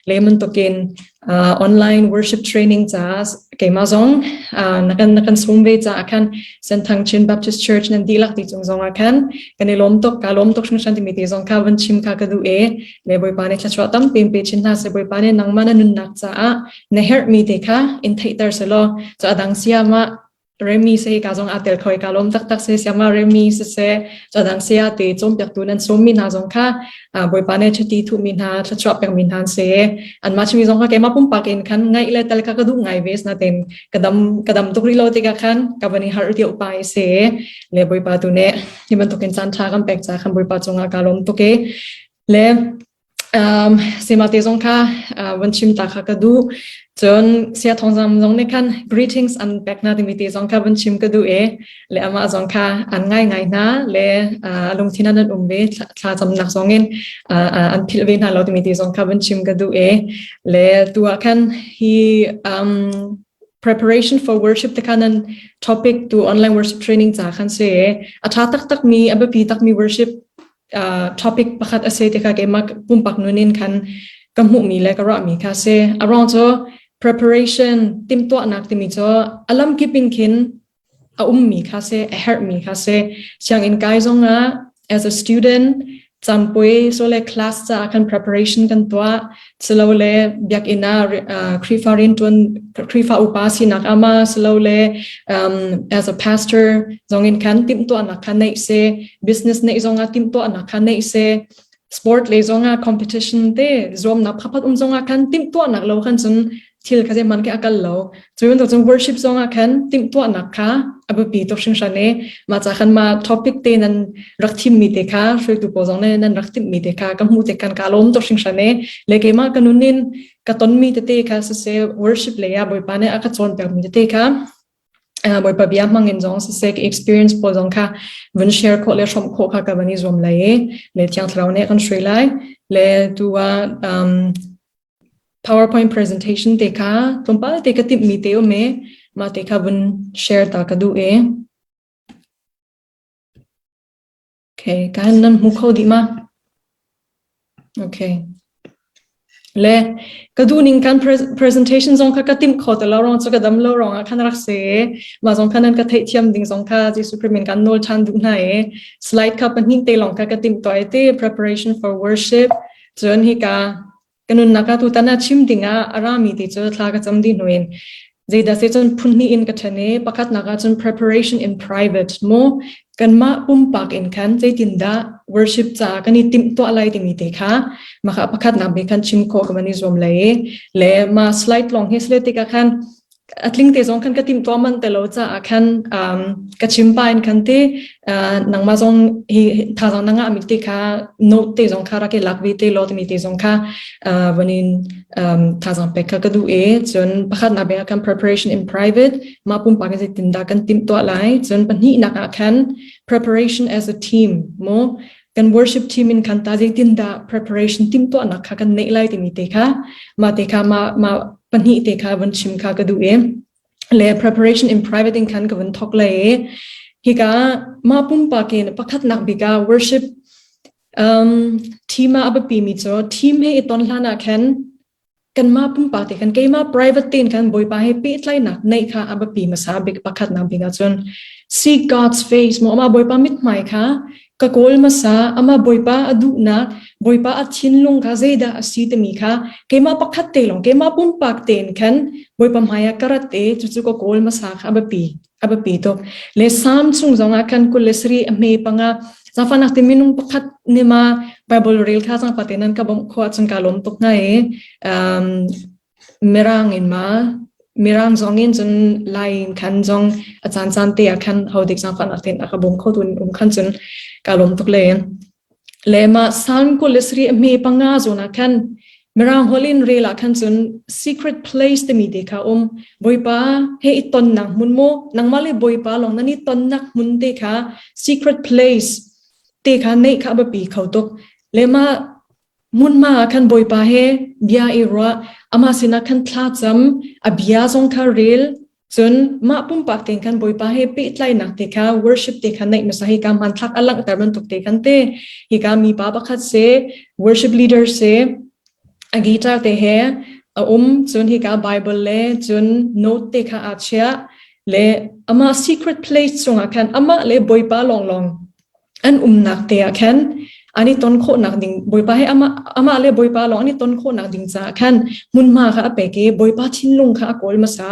Le bantukin uh, online worship training ca keimah zong uh, na kan na kan sum ve ca khan Senthang Chin Baptist Church nan dihlak ti cung zong ah khan kan i lawm tuk ka lawm tuk hringhran timi ti zong kha van chim kha ka duh e le Bawipa nih thluachuah tampi in pe chin hna seh Bawipa nih nangmah na nunnak caah na herhmi te kha in theihter selaw cu adang siamah Remi se ka zong aa tel khoi ka lawm taktak se siama Remi se se chadang sia te cawnpiaktu nan sawmmi hna zong kha Bawipa nih chiti thuhmi hna thluachuah pekmi hna an si an mah chimi zong kha keimah pumpak in khan ngaih le tel kha ka duh ngai ve natin ka dam ka dam tuk rih lo tikah khan ka van i harh deuh pa i si le Bawipa tu nih hi bantukin caan ṭha kan pek ca khan Bawipa cungah ka lawm tuk i le Um, sema te zong kha uh, van chim ta kha ka duh. Cun sia thawngzam zong nih khan greetings an pek hna timi te zong kha van chim ka duh e. Le amah zong kha an ngai ngai hna le uh, lungthin an um ve thla camnak zong in uh, uh, an philh ve hna lo timi te zong kha van chim ka duh e. Le tu ah khan hi um, preparation for worship te khan an topic tu online worship training ca khan se a tha taktak mi a biapi tak mi worship uh, topic pakhat a si tikah keimah pumpak nun in khan ka hmuhmi le ka ruahmi kha si. A ruang cu preparation timhtuahnak timi cu a lamkip in khin a ummi kha si, a herhmi kha si. Sianginn kai zongah as a student campui so le class caah khan preparation kan tuah silole biakinn ah uh, Khrihfa rianṭuan Khrihfa upa sinak ama silole um, as a pastor zongin khan timhtuahnak kha neih se business neih zongah timhtuahnak kha neih se sport le zongah competition te zuamnak phaphat um zongah khan timhtuahnak lo khan cun thil kha zeihmanh khi a kal lo cu bantuk cun worship zongah khan timhtuahnak kha a biapi tuk hringhran i mah ca khan ma topic te nan rak thimmi te kha hruaitu pawl zong nih nan rak timhmi te kha ka hmuh te khan ka lawm tuk hringhran i le keimah ka nun in ka tonmi tete kha siseh worship lei ah Bawipa nih a ka cawnpiakmi tete kha Bawipa bia hmang in zong siseh ka experience pawl zong kha vun share khawh le hrawmh khawh kha ka van i zuam lai i le Thiang Thlarau nih a kan hruai lai le tu ah um, PowerPoint presentation te kha tlawmpal te ka timhmi te um i mah te kha vun share ta ka duh i. Okay, ka nan hmu kho dih ma? Okay. Le ka duh ning kan presentation zong kha ka timh kho te lo rong cu ka dam lo rong ah khan rak se ma zong kha nan ka theih thiam ding zong kha Jesuh Christ min kan nawl ṭhan duh hna i slide kha pahnih te lawng kha ka timh tuah i te preparation for worship cun hika Ka nunnak ah tutan ah chim dingah a rami ti cu thla ka cam dih hnuin zeidah se cun phun hnih in ka ṭhen i pakhatnak ah cun preparation in private mu kanmah pumpak in khan zeitindah worship caah kan i timhtuah lai timi te kha mah pakhatnak bik khan chim khawh ka van i zuam lai i le ma slide lawng hi sile tikah khan a tling te zong khan ka timhtuah manh te lo caah khan um, ka chim pa in khan te uh, nangmah zong hi thazang na ngah mi te kha note te zong kha rak i lak ve te lo timi te zong kha uh, vanin um, thazang pek kha ka duh e cun pakhat nak beng kan preparation in private ma pumpak in zeitin dah kan timhtuah lai cun pahnih nak ah khan preparation as a team mo kan worship team in khan ta zeitin dah preparation timhtuahnak kha kan neih lai timi te kha ma te kha ma ma pahnih te kha van chim kha ka duh i le preparation in private in khan ka van thok lai i hika ma pumpak in pakhat nak bika worship um team ah a biapi mi cu team he i ton hlan ah khan kanmah pumpak te khan keimah private tein khan Bawipa he pehtlainak neih kha a biapi hmasa bik pakhatnak bik ahcun seek God's face mu amah Bawipa mithmai kha ka kawl hmasa amah Bawipa a duhnak Bawipa a thinlung kha zeidah a si timi kha keimah pakhat te lawng keimah pumpak tein khan Bawipa hmai ah ka rat i cucu ka kawl hmasa kha a biapi a biapi tuk. Le Psalm chung zong ah khan 23 a hme panga zaangfahnak te minung pakhat nih ma Bible rel kha zaangfah te nan ka bawmh khawh ahcun ka lawm tuk hnga i um, mirang in ma mirang zong in cun lai in khan zong a caan caan te ah khan ho dik zaangfahnak ten a ka bawm kho tu um khan cun ka lawm tuk le Le mah Psalm 23 a hme panga zawn ah khan Mirang holh in rel ah khan cun secret place timi te kha um. Bawipa he i tonnak hmun mu, nangmah le Bawipa lawng nan i tonnak hmun te kha secret place te kha neih kha a biapi kho tuk. Le mah hmunhma ah khan Bawipa he bia i ruah, amah sinah khan thla cam, a bia zong kha rel, Cun mah pumpak tein khan Bawipa he pehtlainak te kha worship te kha neih hmasa hika hmanthlak a langhter bantuk te khan te hika mipa pakhat se worship leader se. A guitar te he a um cun hika Bible le cun note te kha aa chiah le amah secret place chungah khan amah le Bawipa lawnglawng an umnak te ah khan an i ton khawhnak ding Bawipa he amah amah le Bawipa lawng an i ton khawhnak ding caah khan hmunhma kha a pek i Bawipa thinlung kha a kawl hmasa.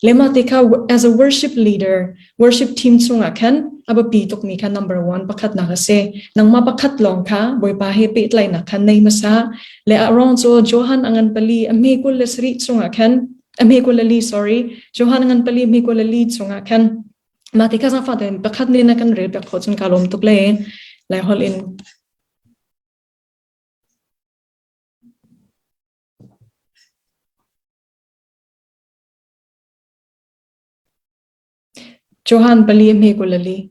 Le mah te kha as a worship leader worship team chungah khan a biapi tukmi kha number one pakhatnak a si. Nangmah pakhat lawng kha Bawipa he pehtlaihnak kha nei hmasa. Le a ruang cu Johan a ngan pali a hme 27 chungah khan a hme 24 sorry Johan a ngan pali hme 24 chungah khan mah ti kha zangfah tein pakhat nih na kan rel piak khawh cun ka lawm tuk le lai holh in. Johan pali hme 24.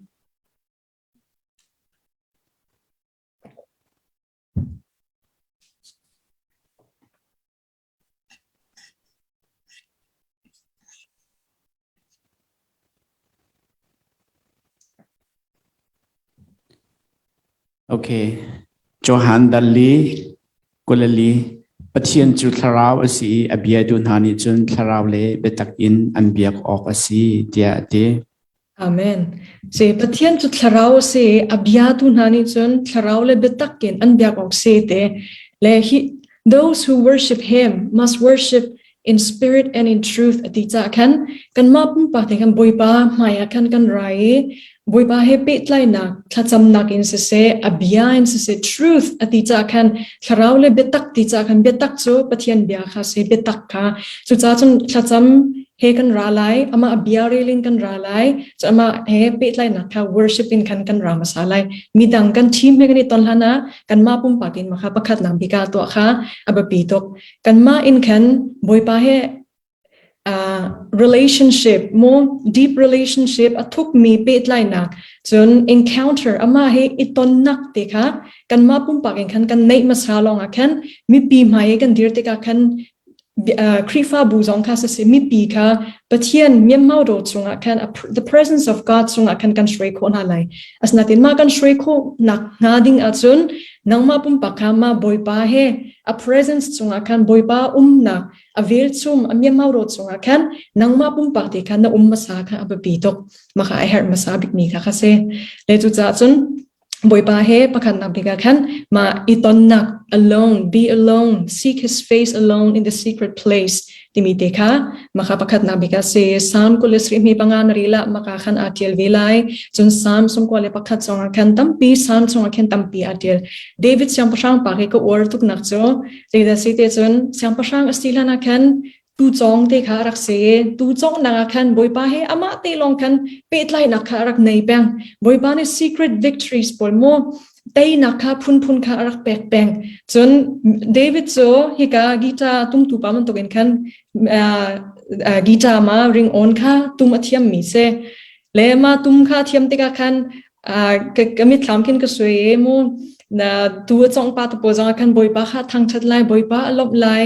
Okay. Johan Dalli 24 Pathian cu thlarau a si i a biatu hna nih cun thlarau le biatak in an biak awk a si tiah a ti. Amen. Si Pathian cu thlarau a si i a biatu hna nih cun thlarau le biatak in an biak awk si te. Le hi those who worship him must worship in spirit and in truth a ti caah khan kanmah pumpak te khan Bawipa hmai ah khan kan ra i Bawipa he pehtlainak thlacamnak in siseh a bia in siseh truth a ti caah khan thlarau le biatak ti caah khan biatak cu Pathian bia kha si biatak kha cucaah cun thlacam he kan ra lai amah bia rel in kan ra lai cu amah he pehtlainak kha worship in khan kan ra hmasa lai midang kan team he kan i ton hlan ah kanmah pumpak in mah kha pakhat nak bik ah tuah kha a biapi tuk Kanmah in khan Bawipa he uh, relationship mo deep relationship a thukmi pehtlainak cun encounter ama he i tonnak te kha kanmah pumpak in khan kan neih hmasa lawng ah khan mipi hmai i kan dir tikah khan uh, Khrihfabu zong kha siseh mipi kha Pathian miammau do chungah khan the presence of God chungah khan kan hruai khawh hna lai. Asinain mah kan hruai khawh nak hnga ding ahcun nangmah pumpak kha mah Bawipa he a presence chungah khan Bawipa umnak a velchum a miamau ro chungah khan nangmah pumpak te kha na um hmasa kha a biapi tuk. Mah kha a herh hmasa bikmi kha kha si. Le cucaah cun Bawipa he pakhatnak bik ah khan mah i tonnak alone, be alone, seek his face alone in the secret place timi te kha maka pakhatnak bik ah si. Psalm 23 mi panga na rila maka khan aa tial ve lai. Cun Psalm 21 zong ah khan tampi Psalm chungah khan tampi aa tial. David siangpahrang pa khi ka uar tuknak cu zeidah si te cun siangpahrang a si hlan ah khan tucawng te kha a rak si i tucawngnak ah khan Bawipa he amah te lawng khan pehtlainak kha a rak nei peng. Bawipa nih secret victories pawl mu teinak kha phunphun kha a rak pek peng. Cun David cu hika guitar tumtu pa bantukin khan uh, uh, guitar ma ring on kha tum a thiammi si. Le ma tum kha thiam tikah khan uh, ka, ka mitthlam khin ka sui i mu na tu a cong pa te pawl zong ah khan Bawipa kha thangṭhat lai, Bawipa a lawmh lai,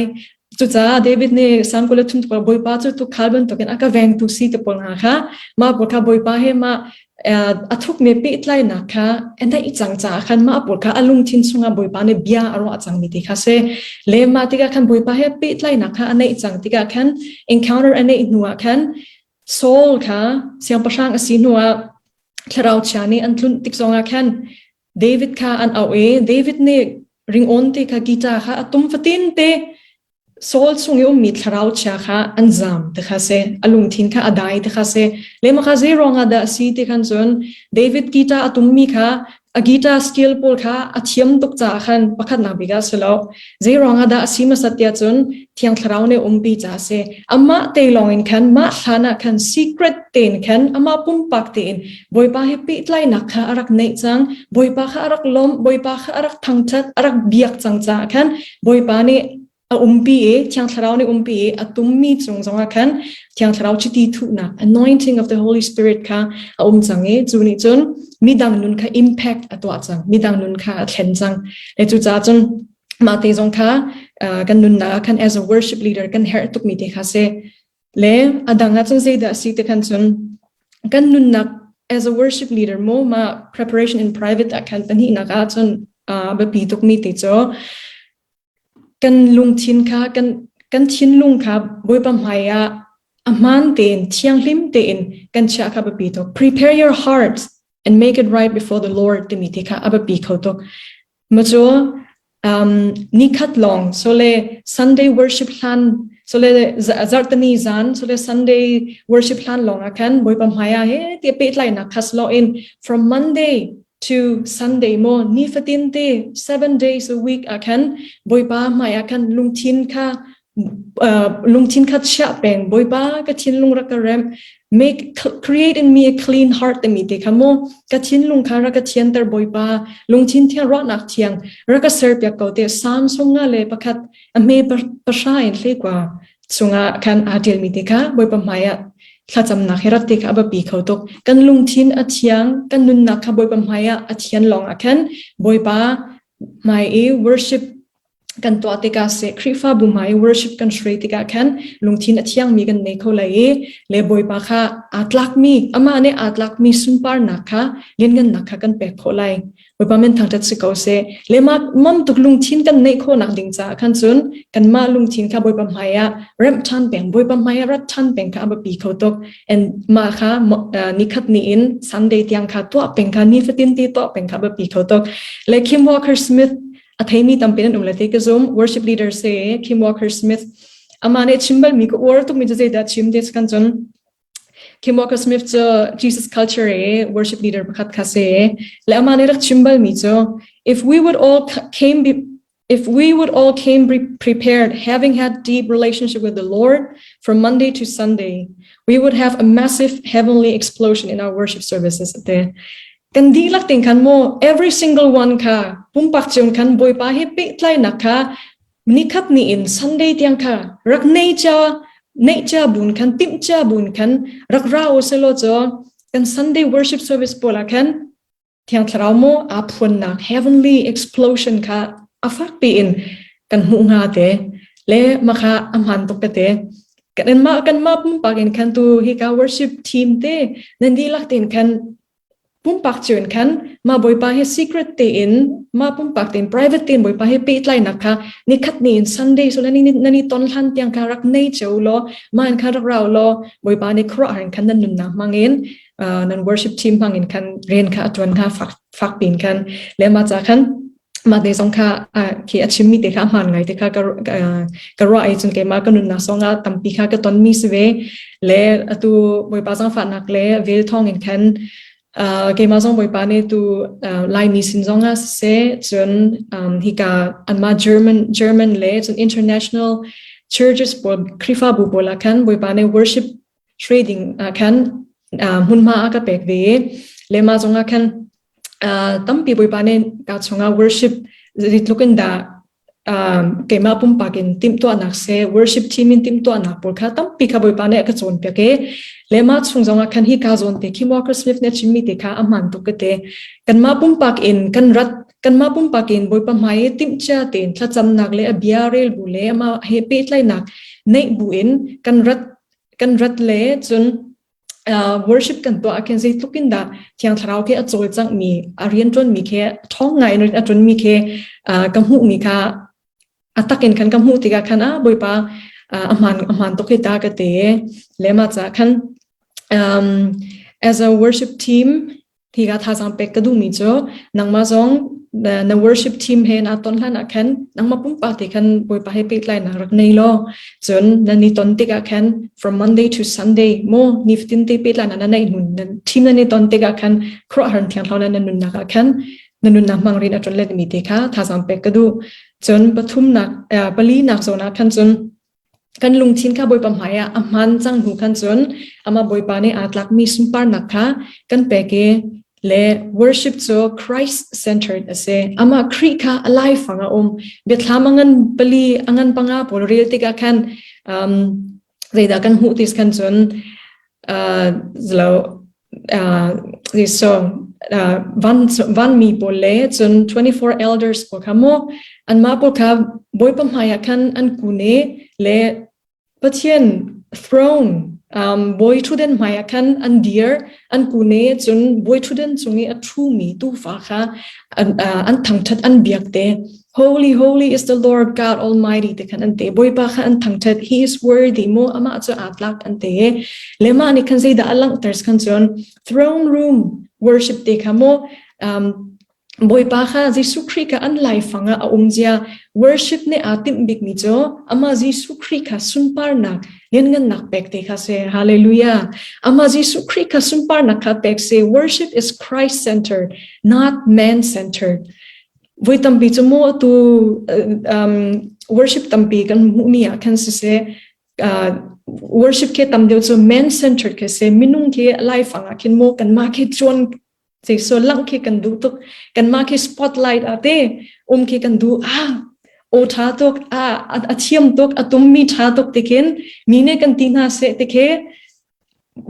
Cucaah David nih Salm 23 tukar Bawipa cu tuukhal bantukin a ka vengtu si te pawl hna kha mah pawl kha Bawipa he mah a thukmi pehtlainak kha a neih cang caah khan mah pawl kha a lungthin chungah Bawipa nih bia a ruah cangmi ti kha si. Le mah tikah khan Bawipa he pehtlainak kha a neih cang tikah khan encounter a neih hnuah khan Saul kha siangpahrang a si hnuah thlarau chia nih an tlunh tik zongah khan David kha an auh i David nih ringawn te kha guitar kha a tum fatin te Saul chung i ummi thlarau chia kha an zam ti kha si a lungthin kha a dai ti kha si le mah kha zei ruangah dah a si ti khan cun David guitar a tummi kha a guitar skill pawl kha a thiam tuk caah khan pakhatnak bik ah si lo. Zei ruangah dah a si hmasat tiah cun Thiang Thlarau nih umpi caah a si. Amah te lawng in khan mah hlan ah khan secret tein khan amah pumpak tein Bawipa he pehtlainak kha a rak neih cang. Bawipa kha a rak lawmh, Bawipa kha a rak thangṭhat, a rak biak cang caah khan Bawipa nih a umpi i Thiang Thlarau nih umpi i a tummi cung zongah khan Thiang Thlarau chiti thuhnak anointing of the Holy Spirit kha a um cang i cu nih cun midang nun kha impact a tuah cang midang nun kha a thlen cang le cucaah cun mah te zong kha kan nunnak ah khan as a worship leader kan herh tukmi te kha si le a dang ah cun zeidah si te khan cun kan nunnak as a worship leader mo ma preparation in private ah khan pahnihnak ah cun biapi tukmi te cu. Kan lungthin kha kan kan thinlung kha Bawipa hmai ah a hmaan tein thianghlim tein kan chiah kha biapi tuk. Prepare your heart and make it right before the Lord timi te kha a biapi kho tuk. Macu nikhat lawng sole Sunday worship hlan sole zarhtani zan sole Sunday worship hlan lawng ah khan Bawipa hmai ah he ti pehtlainak khas lo in from Monday to Sunday mo nifatin te 7 days a week ah khan Bawipa hmai ah khan lungthin kha chiah peng. Bawipa, ka thinlung rak ka remh, make create in me a clean heart timi te kha mu, ka thinlung kha rak ka thianter Bawipa, lungthin thiang, ruahnak thiang rak ka ser piak ko te. Psalm 101 a hme 10 in 19 chungah khan aa ṭialmi te kha Bawipa hmai ah thlacamnak he rat te kha a biapi kho tuk. Kan lungthin a thiang, kan nunnak kha Bawipa hmai ah a thian lawng ah khan Bawipa hmai i worship kan tuah tikah seh, Khrihfabu hmai i worship kan hruai tikah khan lungthin a thiangmi kan nei kho lai i le Bawipa kha aa tlakmi, amah nih aa tlakmi sunparnak kha, lianngannak kha kan pek khawh lai. Bawipa min thangṭhat si ko seh. Le mah mam tuk lungthin kan neih khawhnak ding caah khan cun kanmah lungthin kha Bawipa hmai ah remh ṭhan peng, Bawipa hmai ah rat ṭhan peng kha a biapi kho tuk. And mah kha nikhat ni in Sunday tiang kha tuah peng kha, nifatin ti tuah peng kha a biapi kho tuk. Le Kim Walker Smith a theimi tampi nan um le te ka zum, worship leader se Kim Walker Smith, amah nih chim balmi ka uar tukmi cu zeidah chim te kan cun Kim Walker Smith cu Jesus Culture e worship leader pakhat kha se le amah nih rak chim balmi cu if we would all came prepared, having had deep relationship with the Lord from Monday to Sunday, we would have a massive heavenly explosion in our worship services. Te kan dihlak ting khan mo, every single one kha pumpak chiun khan Bawipa he pehtlainak kha nikhat ni in Sunday tiang kha rak nei cha, nei cha bun khan, timh cha bun khan rak ra o selo cho kan Sunday worship service pola khan Thiang Thlarau mo aa phuannak heavenly explosion kha a fak piin kan hmuh hnga te. Le makha a hman tuk te te kan mah kan mah pumpak in khan tu hi ka worship team te nan dihlak tein khan pumpak cio in khan ma Bawipa he secret tein, ma pumpak tein, private tein Bawipa he pehtlainak kha nikhat ni in Sunday so nani nani ton hlan tiang kha rak nei cheu law, ma in kha rak rau law, Bawipa nih khuaruahhar in khan nan nunnak hmangin nan worship team hmangin khan rian kha a tuan kha fak fak pin khan. Le ma cha khan ma te zong kha khi a chimmi te kha hmaan ngai te kha ka ruah ai. Cun keimah ka nunnak zong ah tampi kha ka ton mi si ve. Le atu Bawipa zangfahnak le vel thawng in khan keimah zong Bawipa nih tu Laimi sin zong ah siseh, cun hika anmah German le cun international churches pawl, Khrihfabu pawl ah khan Bawipa nih worship trading ah khan hmunhma a ka pek ve. Le mah zong ah khan tampi Bawipa nih ka chungah worship zeitluk in dah keimah pumpak in timhtuahnak se, worship team in timhtuahnak pawl kha tampi kha Bawipa nih a ka cawnpiak i le mah chung zong ah khan hi ka zawn te Kim Walker Smith nih a chimmi te kha a hmaan tuk ka ti. Kanmah pumpak in kan rat, kanmah pumpak in Bawipa hmai i timhcia tein thlacamnak le a bia rel bu le amah he pehtlaihnak neih bu in kan rat le cun worship kan tuah khin zeitluk in dah Thiang Thlarau ke a cawlcangh mi, a rian ṭuan mi khe, ṭhawng ngai in a ṭuan mi khe ka hmuh mi kha a takin khan ka hmuh tikah khan a Bawipa a hmaan tuk hi ta ka te. Le ma ca khan as a worship team hi ka thazang pek ka duhmi cu nangmah zong na worship team he na ton hlan ah khan nangmah pumpak te khan Bawipa he pehtlainak rak nei law, cun nan i ton tikah khan from Monday to Sunday mo nifatin te pehtlainak na neih nun nan team nan i ton tikah khan khuaruahhar thiang thlarau nan nunnak ah khan na nunnak hmang rin a ṭuan let mi te kha thazang pek ka duh. Cun pathumnak, palinak zawn ah khan cun kan lungthin kha Bawipa hmai ah a hmaan cang hnu khan cun amah Bawipa nih aa tlakmi sunparnak kha kan pek i le worship cu Christ centered a si. Amah Khrih kha a laifang a um. Biathlam a ngan pali, a ngan panga pawl rel tikah khan zeidah kan hmuh ti khan cun lo so van vanmi pawl le cun 24 elders pawl kha mu, anmah pawl kha Bawipa hmaiah khan an kun i le Pathian throne, bawi ṭhutden hmaiah khan an dir, an kun i cun bawi ṭhutden cung i a ṭhumi Tuufa kha an thangṭhat, an biak te. Holy, holy is the Lord God Almighty te khan an te. Bawipa kha an thangthat. He is worthy mo amah cu aa tlak an te. Le mah nih khan zeidah a langhter khan cun throne room worship te kha mo Bawipa kha Jesuh Khrih kha an laifang ah a um zia worship nih aa timh bikmi cu amah Jesuh Khrih kha sunparnak lianngannak pek te kha si. Hallelujah. Amah Jesuh Khrih kha sunparnak kha pek si. Worship is Christ centered, not man centered. Voi tampi cu mu atu worship tampi kan hmuhmi ah khan siseh worship ke tam deuh cu man centered ke si minung ke laifang ah khin mu kanmah khi cuan Jesuh langh khi kan duh tuk. Kanmah khi spotlight ah te um khi kan duh. Ah, aw ṭha tuk, ah, a thiam tuk, a tummi ṭha tuk tikin mi nih kan ti hna seh tikhi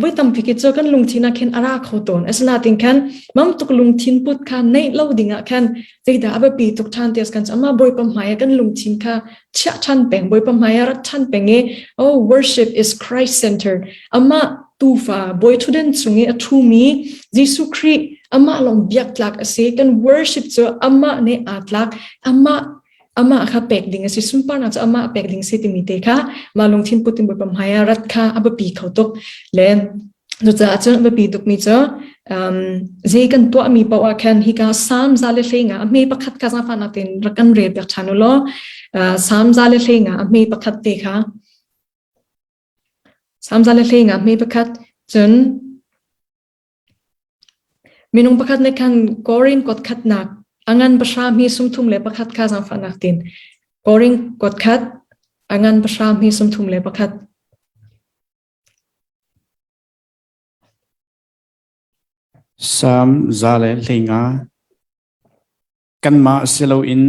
voi tampi khi cu kan lungthin ah khin a ra kho tawn. Asinain khan mam tuk lungthin put kha neih lo ding ah khan zeidah a biapi tuk ṭhan ti kan ama Bawipa hmai ah kan lungthin kha chiah ṭhan peng, Bawipa hmai ah rat ṭhan peng i oh worship is Christ centered. Amah tuufa bawi ṭhutden cung i a ṭhumi Jesuh Khrih amah lawng biak tlak a si. Kan worship cu amah nih aa tlak. Amah amah kha pek ding a si. Sunparnak cu amah pek ding si timi te kha mah lungthin put in Bawipa hmai ah rat kha a biapi kho tuk. Le cucaah cun a biapi tukmi cu zei kan tuahmi paoh ah khan hika Salm 115 a hme pakhat kha zaangfahnak tein rak kan rel piak ṭhan u law Salm 115 a hme pakhat te kha Salm 115 hme pakhat cun minung pakhat nih khan Korin kuat khatnak a ngan pahra hmi 31 kha zaangfahnak tin Korin kuat khat a ngan pahra hmi 31. Salm 115. Kanmah si loin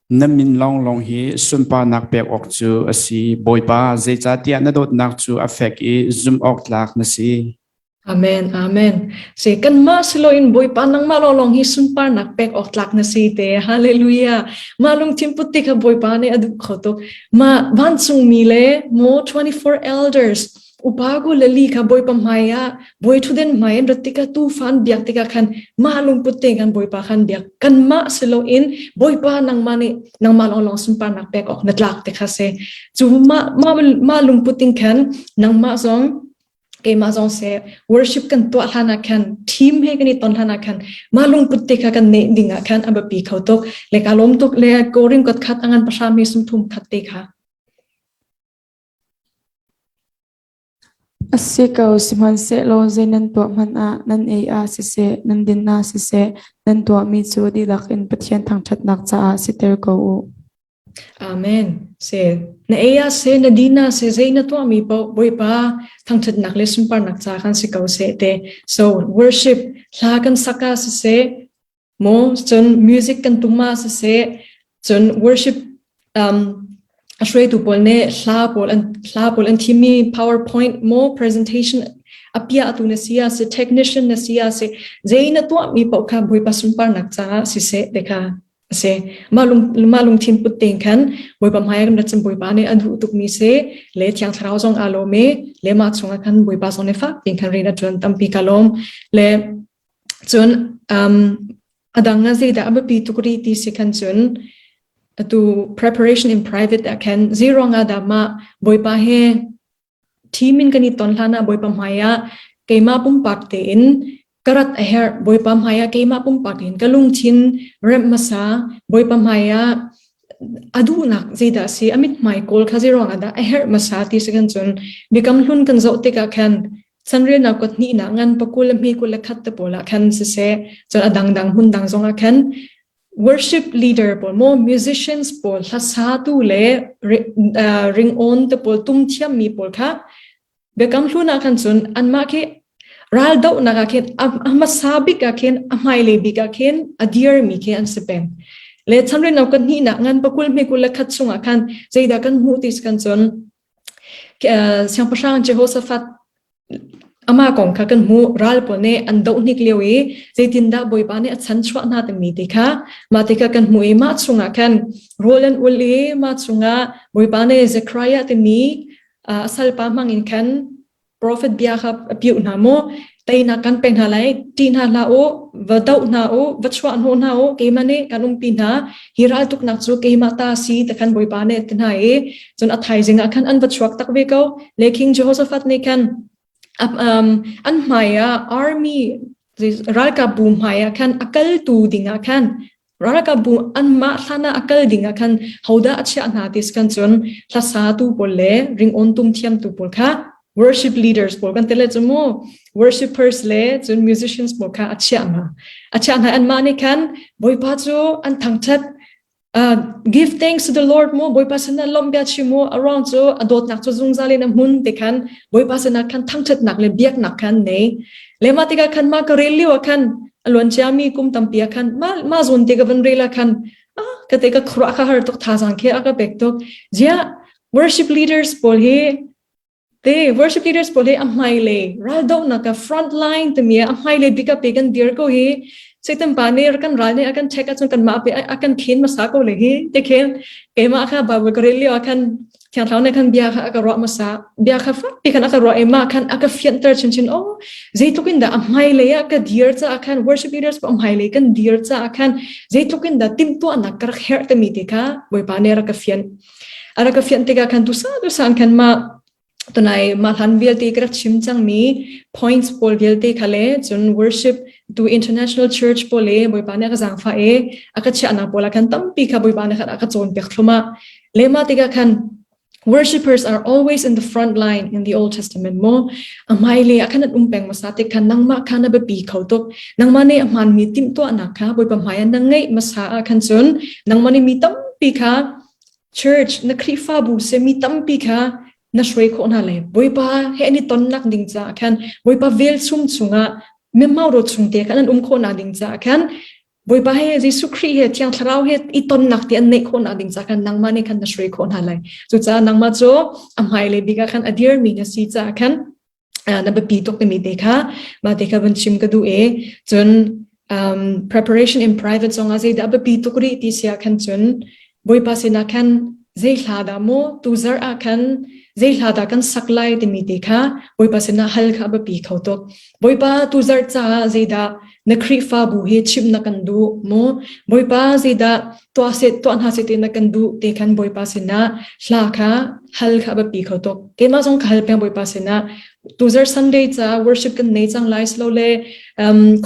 na min lawnglawng hi sunparnak pek awk cu a si. Bawipa, zeicahtiah na dawtnak cu a fek i zumh awk tlak na si. Amen, amen. Se kanmah si loin Bawipa nangmah lawnglawng hi sunparnak pek awk tlak na si te. Hallelujah. Mah lungthin put ti kha Bawipa nih a duh kho tuk. Mah vancungmi le mo 24 elders upa ku le li kha Bawipa hmai ah Bawi ṭhutden hmai in rat tikah tuufa an biak tikah khan mah lungput te khan Bawipa khan biak kanmah si loin Bawipa nangmah nih nangmah lawnglawng sunparnak pek awk na tlak ti kha si. Cu mah mah mah lungput in khan nangmah zong keimah zong se worship kan tuah hlan ah khan team he kan i ton hlan ah khan mah lungput te kha kan neih ding ah khan a biapi kho tuk le ka lawm tuk le korin kot khat angan pahra mi sum thum khat te kha. A si ko, sihmanhsehlaw zei nan tuah hmanh ah, nan ei ah siseh, nan din ah siseh, nan tuahmi cu dihlak in Pathian thangṭhatnak caah siter ko u. Amen. Se na ei ah seh, na din ah seh, zei na tuahmi paoh Bawipa thangṭhatnak le sunparnak ca khan si ko seh te. So worship hla kan sak ah siseh, Maw cun music kan tum ah siseh cun worship a hruaitu pawl nih hla pawl an thimmi PowerPoint maw presentation a piahtu na si ah si technician na si ah si zei na tuahmi paoh kha Bawipa sunparnak caah siseh ti kha a si. Mah lung mah lungthin put tein khan Bawipa hmai ah kan rat cun Bawipa nih a duh tukmi si le Thiang Thlarau zong aa lawm i le mah chungah khan Bawipa zong nih fak piin khan rian a ṭuan tampi ka lawm. Le Cun a dang ah zeidah a biapi tuk rih ti si khan cun atu preparation in private ah khan zeiruang ah dah mah Bawipa he team in kan i ton hlan ah Bawipa hmai ah keimah pumpak tein ka rat a herh Bawipa hmai ah keimah pumpak in ka lungthin remh hmasa Bawipa hmai ah a duhnak zeidah a si a mithmai kawl kha zeiruang ah dah a herh hmasa ti si khan cun biakam hlun kan zoh tikah khan Chanrelnak kuat hnihnak ngan pakul le hme 21 te pawl ah khan siseh cun a dangdang hmun dang zong ah khan worship leader pawl maw musicians pawl hlasatu le ringawn te pawl tum thiammi pawl kha biakam hlun ah khan cun anmah khi ral dohnak ah khin a hmasa bik ah khin a hmailei bik ah khin a dirmi khi an si peng le chanrelnak kuat hnihnak ngan pakul hme 21 chungah khan zeidah kan hmuh ti kan cun Siangpahrang Jehoshaphat amah kong kha kan hmuh. Ral pawl nih an doh hnik lio i zeitindah Bawipa nih a chanchuah hna timi ti kha mah ti kha kan hmuh i mah chungah khan rawl an ul i mah chungah Bawipa nih Zekhariah timi a salpa hmang in khan profet bia kha a piuh hna mu. Teinak kan pek hna lai. Ṭih hna hlah u, va doh hna u, va chuah hnawh hna u, keimah nih kan umpi hna. Hi raltuknak cu keimah ta si ti khan Bawipa nih a ti hna i cun a thaizing ah khan an va chuak tak ve ko. Le King Jehoshaphat nih khan an hmai ah army ralkapbu hmai ah khan a kaltu ding ah khan ralkapbu anmah hlan ah a kal ding ah khan hodah a chiah hna ti kan cun hlasatu pawl le ringawn tum thiamtu pawl kha worship leaders pawl kan tele chu mu worshipers le cun musicians pawl kha a chiah hna a chiah hna anmah nih khan Bawipa cu an thangthat Give thanks to the Lord mu Bawipa sinah lawmh bia chim mu a ruang cu a dawtnak cu zungzal in a hmun ti khan Bawipa sinah khan thangṭhatnak le biaknak khan nei. Le mah tikah khan mah ka rel lio ah khan a luan ciami kum tampi ah khan mah mah zawn te ka van rel ah khan ah ka te ka khuaruah kha har tuk thazaang khi a ka pek tuk. Ziah worship leaders pawl hi Te worship leaders pawl hi a hmailei raldohnak a front line timi a hmailei bik ah pe kan dir ko hi Satan pa nih kan ral nih a kan check ahcun kanmah pe a kan khen hmasa ko le hi te khen keimah kha Bible ka rel lio ah khan Thiang Thlarau nih khan bia kha a ka ruah hmasa bia kha fakpi khan a ka ruah i mah khan a ka fianter chinchin oh zeitluk in dah a hmailei ah ka dir caah khan worship leaders pa hmailei kan dir caah khan zeitluk in dah timhtuahnak ka rak herh timi te kha Bawipa nih a rak ka fian A rak ka fianh tikah khan dusa dusa in khan mah tunai mah hlan vialte ka rak chim cangmi points pawl vialte kha le cun worship tu international church pawl le Bawipa nih a ka zaangfah i a ka chiahnak pawl ah khan tampi kha Bawipa nih khan a ka cawnpiak thlum ah le mah tikah khan Worshippers are always in the front line in the Old Testament mo a hmailei ah khan an um peng hmasa tik khan nangmah kha na biapi kho tuk nangmah nih a hmaanmi timhtuahnak kha Bawipa hmai ah na ngeih hmasa ah khan cun nangmah nih mi tampi kha church na Khrihfabu se mi tampi kha na hruai khawh hna lai Bawipa he an i tonnak ding caah khan Bawipa velchum chungah memmau ro chung te khan an um khawhnak ding caah khan Bawipa he Jesuh Khrih he Thiang Thlarau he i tonnak ti an neih khawhnak ding caah khan nangmah nih khan na hruai khawh hna lai. Cucaah nangmah cu a hmailei bik ah khan a dirmi na si caah khan na biapi tuk timi te kha mah te kha van chim ka duh i cun preparation in private zongah zeidah biapi tuk rih ti si ah khan cun Bawipa sinah khan zei hla dah maw tuzarh ah khan zei hla dah kan sak lai timi te kha Bawipa sinah hal kha a biapi kho tuk. Bawipa tuzarh caah zeidah na Khrihfabu hi chimh na kan duh maw? Bawipa zeidah tuah seh tuah hna seh ti na kan duh ti khan Bawipa sinah hla kha hal kha a biapi kho tuk. Keimah zong ka hal peng Bawipa sinah tuzarh Sunday ca worship kan nei cang lai silole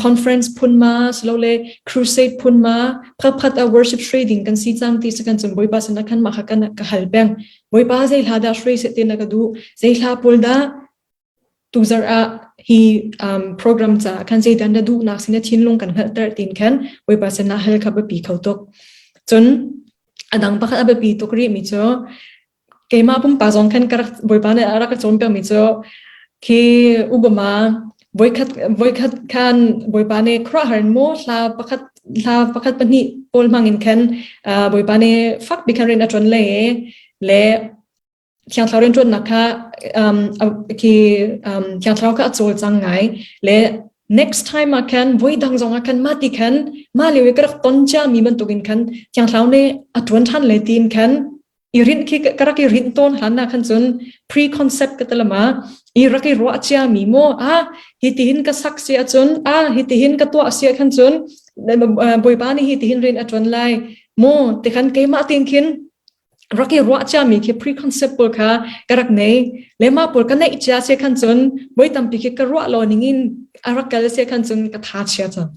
conference phun ma silole crusade phun ma pakhat a worship hruai ding kan si cang ti kan cun Bawipa sinah khan mah kha kan ka hal peng. Bawipa zei hla dah hruai seh ti na ka duh zei hla pawl dah tuzarh ah hi program ca khan zeidah na duhnak sin na thinlung kan hngalhter tin khan Bawipa sinah hal kha biapi kho tuk. Cun a dang pakhat a biapi tuk rih mi cu keimah pumpak zong khan ka rak Bawipa nih a rak ka cawnpiakmi cu khi Obama voikhat voikhat khan Bawipa nih khuaruahhar in maw hla pakhat hla pakhat pahnih pawl hmang in khan Bawipa nih fakpi khan rian a ṭuan le le Thiang Thlarau rianṭuannak kha khi Thiang Thlarau kha a cawlcang ngai le next time ah khan voi dang zong ah khan mah ti khan mah lio i ka rak ton ciami bantukin khan Thiang Thlarau nih a ṭuan ṭhan le tiin khan i rinh khi ka rak i rinh tawn hlan ah khan cun pre-concept ka talama i rak i ruah cia mi maw a hi tihin ka sak si ahcun a hi tihin ka tuah si ah khan cun Bawipa nih hi tihin rian a ṭuan lai maw ti khan keimah tin khin rak i ruah cia mi khi pre-concept pawl kha ka rak nei le mah pawl ka neih cia si khan cun voi tampi khi ka ruah lo ning in a rak kal si khan cun ka tha chia cang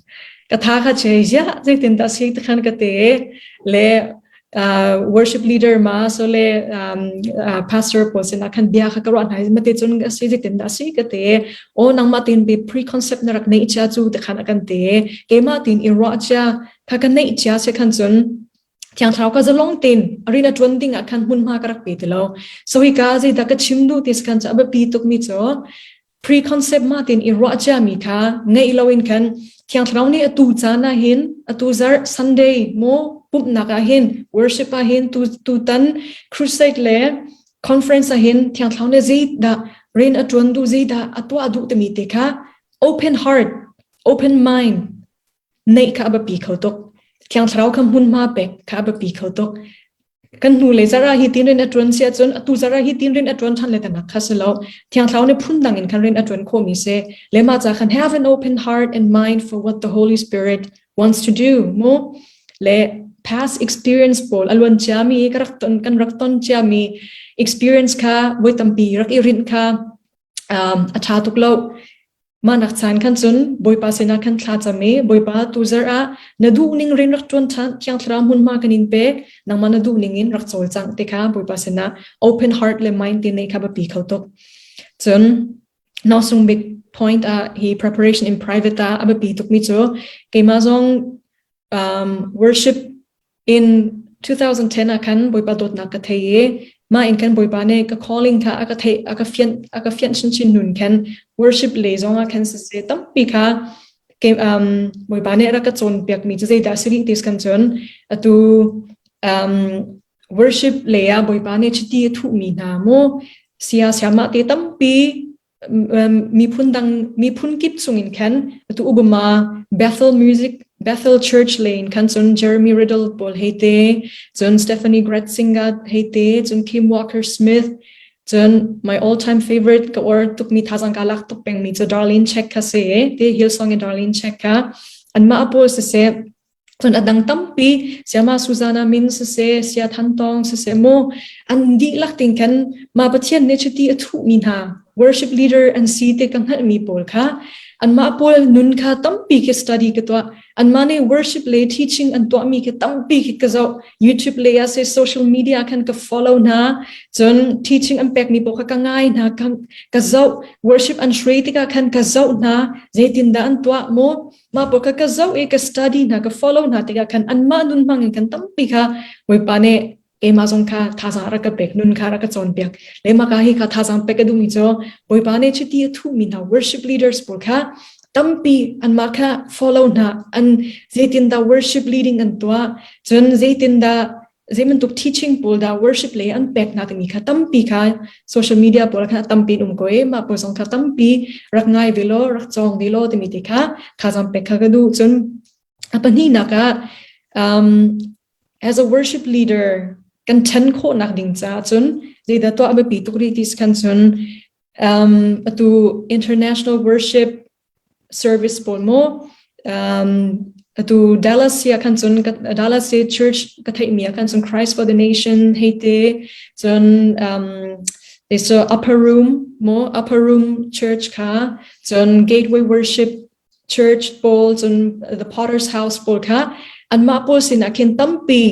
ka tha kha che ya zeitin dah si ti khan ka te le worship leader ma so le pastor pawl sinah khan bia kha ka ruah hna mate cun a si zeitin dah si ka te o nangmah tin bi pre-concept na rak neih cia cu te khan a kan te keimah tin i ruah cia kha ka neih cia se khan cun Thiang Thlarau ka zalong tein a rian a ṭuan ding ah khan hmunhma ka rak pe ti lo. So hika zeidah ka chim duh ti khan cu a biapi tukmi cu preconcept ma tin i ruah ciami kha ngeih loin khan Thiang Thlarau nih atu caan ah hin atu zarh Sunday maw pumhnak ah hin worship ah hin tu tutan crusade le conference ah hin Thiang Thlarau nih zeidah rian a ṭuan duh zeidah a tuah duh timi te kha open heart open mind neih kha a biapi kho tuk. Thiang Thlarau kha hmunhma pek kha a biapi kho tuk. Kan hnu lei zarh ah hi tin rian a ṭuan si ahcun atu zarh ah hi tin rian a ṭuan ṭhan le tanak kha si lo. Thiang Thlarau nih phundang in khan rian a ṭuan khawhmi si. Le mah ca khan have an open heart and mind for what the Holy Spirit wants to do mu. Le past experience pawl a luan ciami ka rak ton kan rak ton ciami experience kha voi tampi rak i rinh kha a ṭha tuk lo. Mah nak caan khan cun Bawipa sinah khan thla cam i Bawipa tuzarh ah na duh ning rian rak ṭuan ṭhan, Thiang Thlarau hmunhma kan in pek, nangmah na duh ning in rak cawlcangh ti kha Bawipa sinah open heart le mind te neih kha biapi kho tuk. Cun nausung bik point ah hi preparation in private ah a biapi tukmi cu keimah zong worship In 2010 ah khan Bawipa dawtnak ka thei i mah in khan Bawipa nih ka calling kha a ka theih a ka fianh a ka fianh chinchin nun khan worship le zong ah khan siseh tampi kha ke Bawipa nih rak ka cawnpiak mi cu zeidah a si rih ti kan cun atu worship le ah Bawipa nih chiti a thuh mi hna mu sia siamah te tampi miphun dang miphun kip chungin khan atu Obama Bethel Music Bethel Church Lane khan cun Jeremy Riddle pawl hei te cun Stephanie Gretzinger hei te cun Kim Walker Smith cun my all time favorite ka or tukmi thazang ka lak tuk pengmi cu Darlene Check kha se te Hillsong in Darlene Check kha anmah pawl siseh Cun a dang tampi Siama Susanna min siseh, Sia Than Tawng siseh mu an dihlak ting khan mah Pathian nih chiti a thuhmi hna worship leader an si ti ka hngalhmi pawl kha anmah pawl nun kha tampi khi study ka tuah. Anmah nih worship le teaching an tuahmi khi tampi khi ka zoh. YouTube le ah seh social media khan ka follow hna. Cun teaching an pekmi pawl kha ka ngai hna, ka zoh. Worship an hruai tikah khan ka zoh hna. Zeitindah an tuah mu? Mah pawl kha ka zoh i ka study hna, ka follow hna tikah khan anmah nun hmang in kan tampi kha Bawipa nih keimah zong kha thazaang rak ka pek, nun kha rak ka cawnpiak. Le mah ka hi kha thazaang pek ka duhmi cu Bawipa nih chiti a thuhmi hna worship leaders pawl kha tampi anmah kha follow hna, an zeitindah worship leading an tuah, cun zeitindah zei bantuk teaching pawl dah worship lei an pek hna timi kha tampi kha social media pawl kha tampi in um ko i mah pawl zong kha tampi rak ngai ve law rak cawng ve law timi te kha thazaang pek kha ka duh. Cun a pahnihnak ah as a worship leader kan ṭhen khawhnak ding caah cun zeidah tuah a biapi tuk rih ti khan cun atu international worship service pawl maw atu Dallas hi ah khan cun Dallas hi church ka theihmi ah khan cun Christ for the Nation hei te cun so upper room maw upper room church kha cun Gateway Worship Church pawl cun the Potter's House pawl kha anmah pawl sinah khin tampi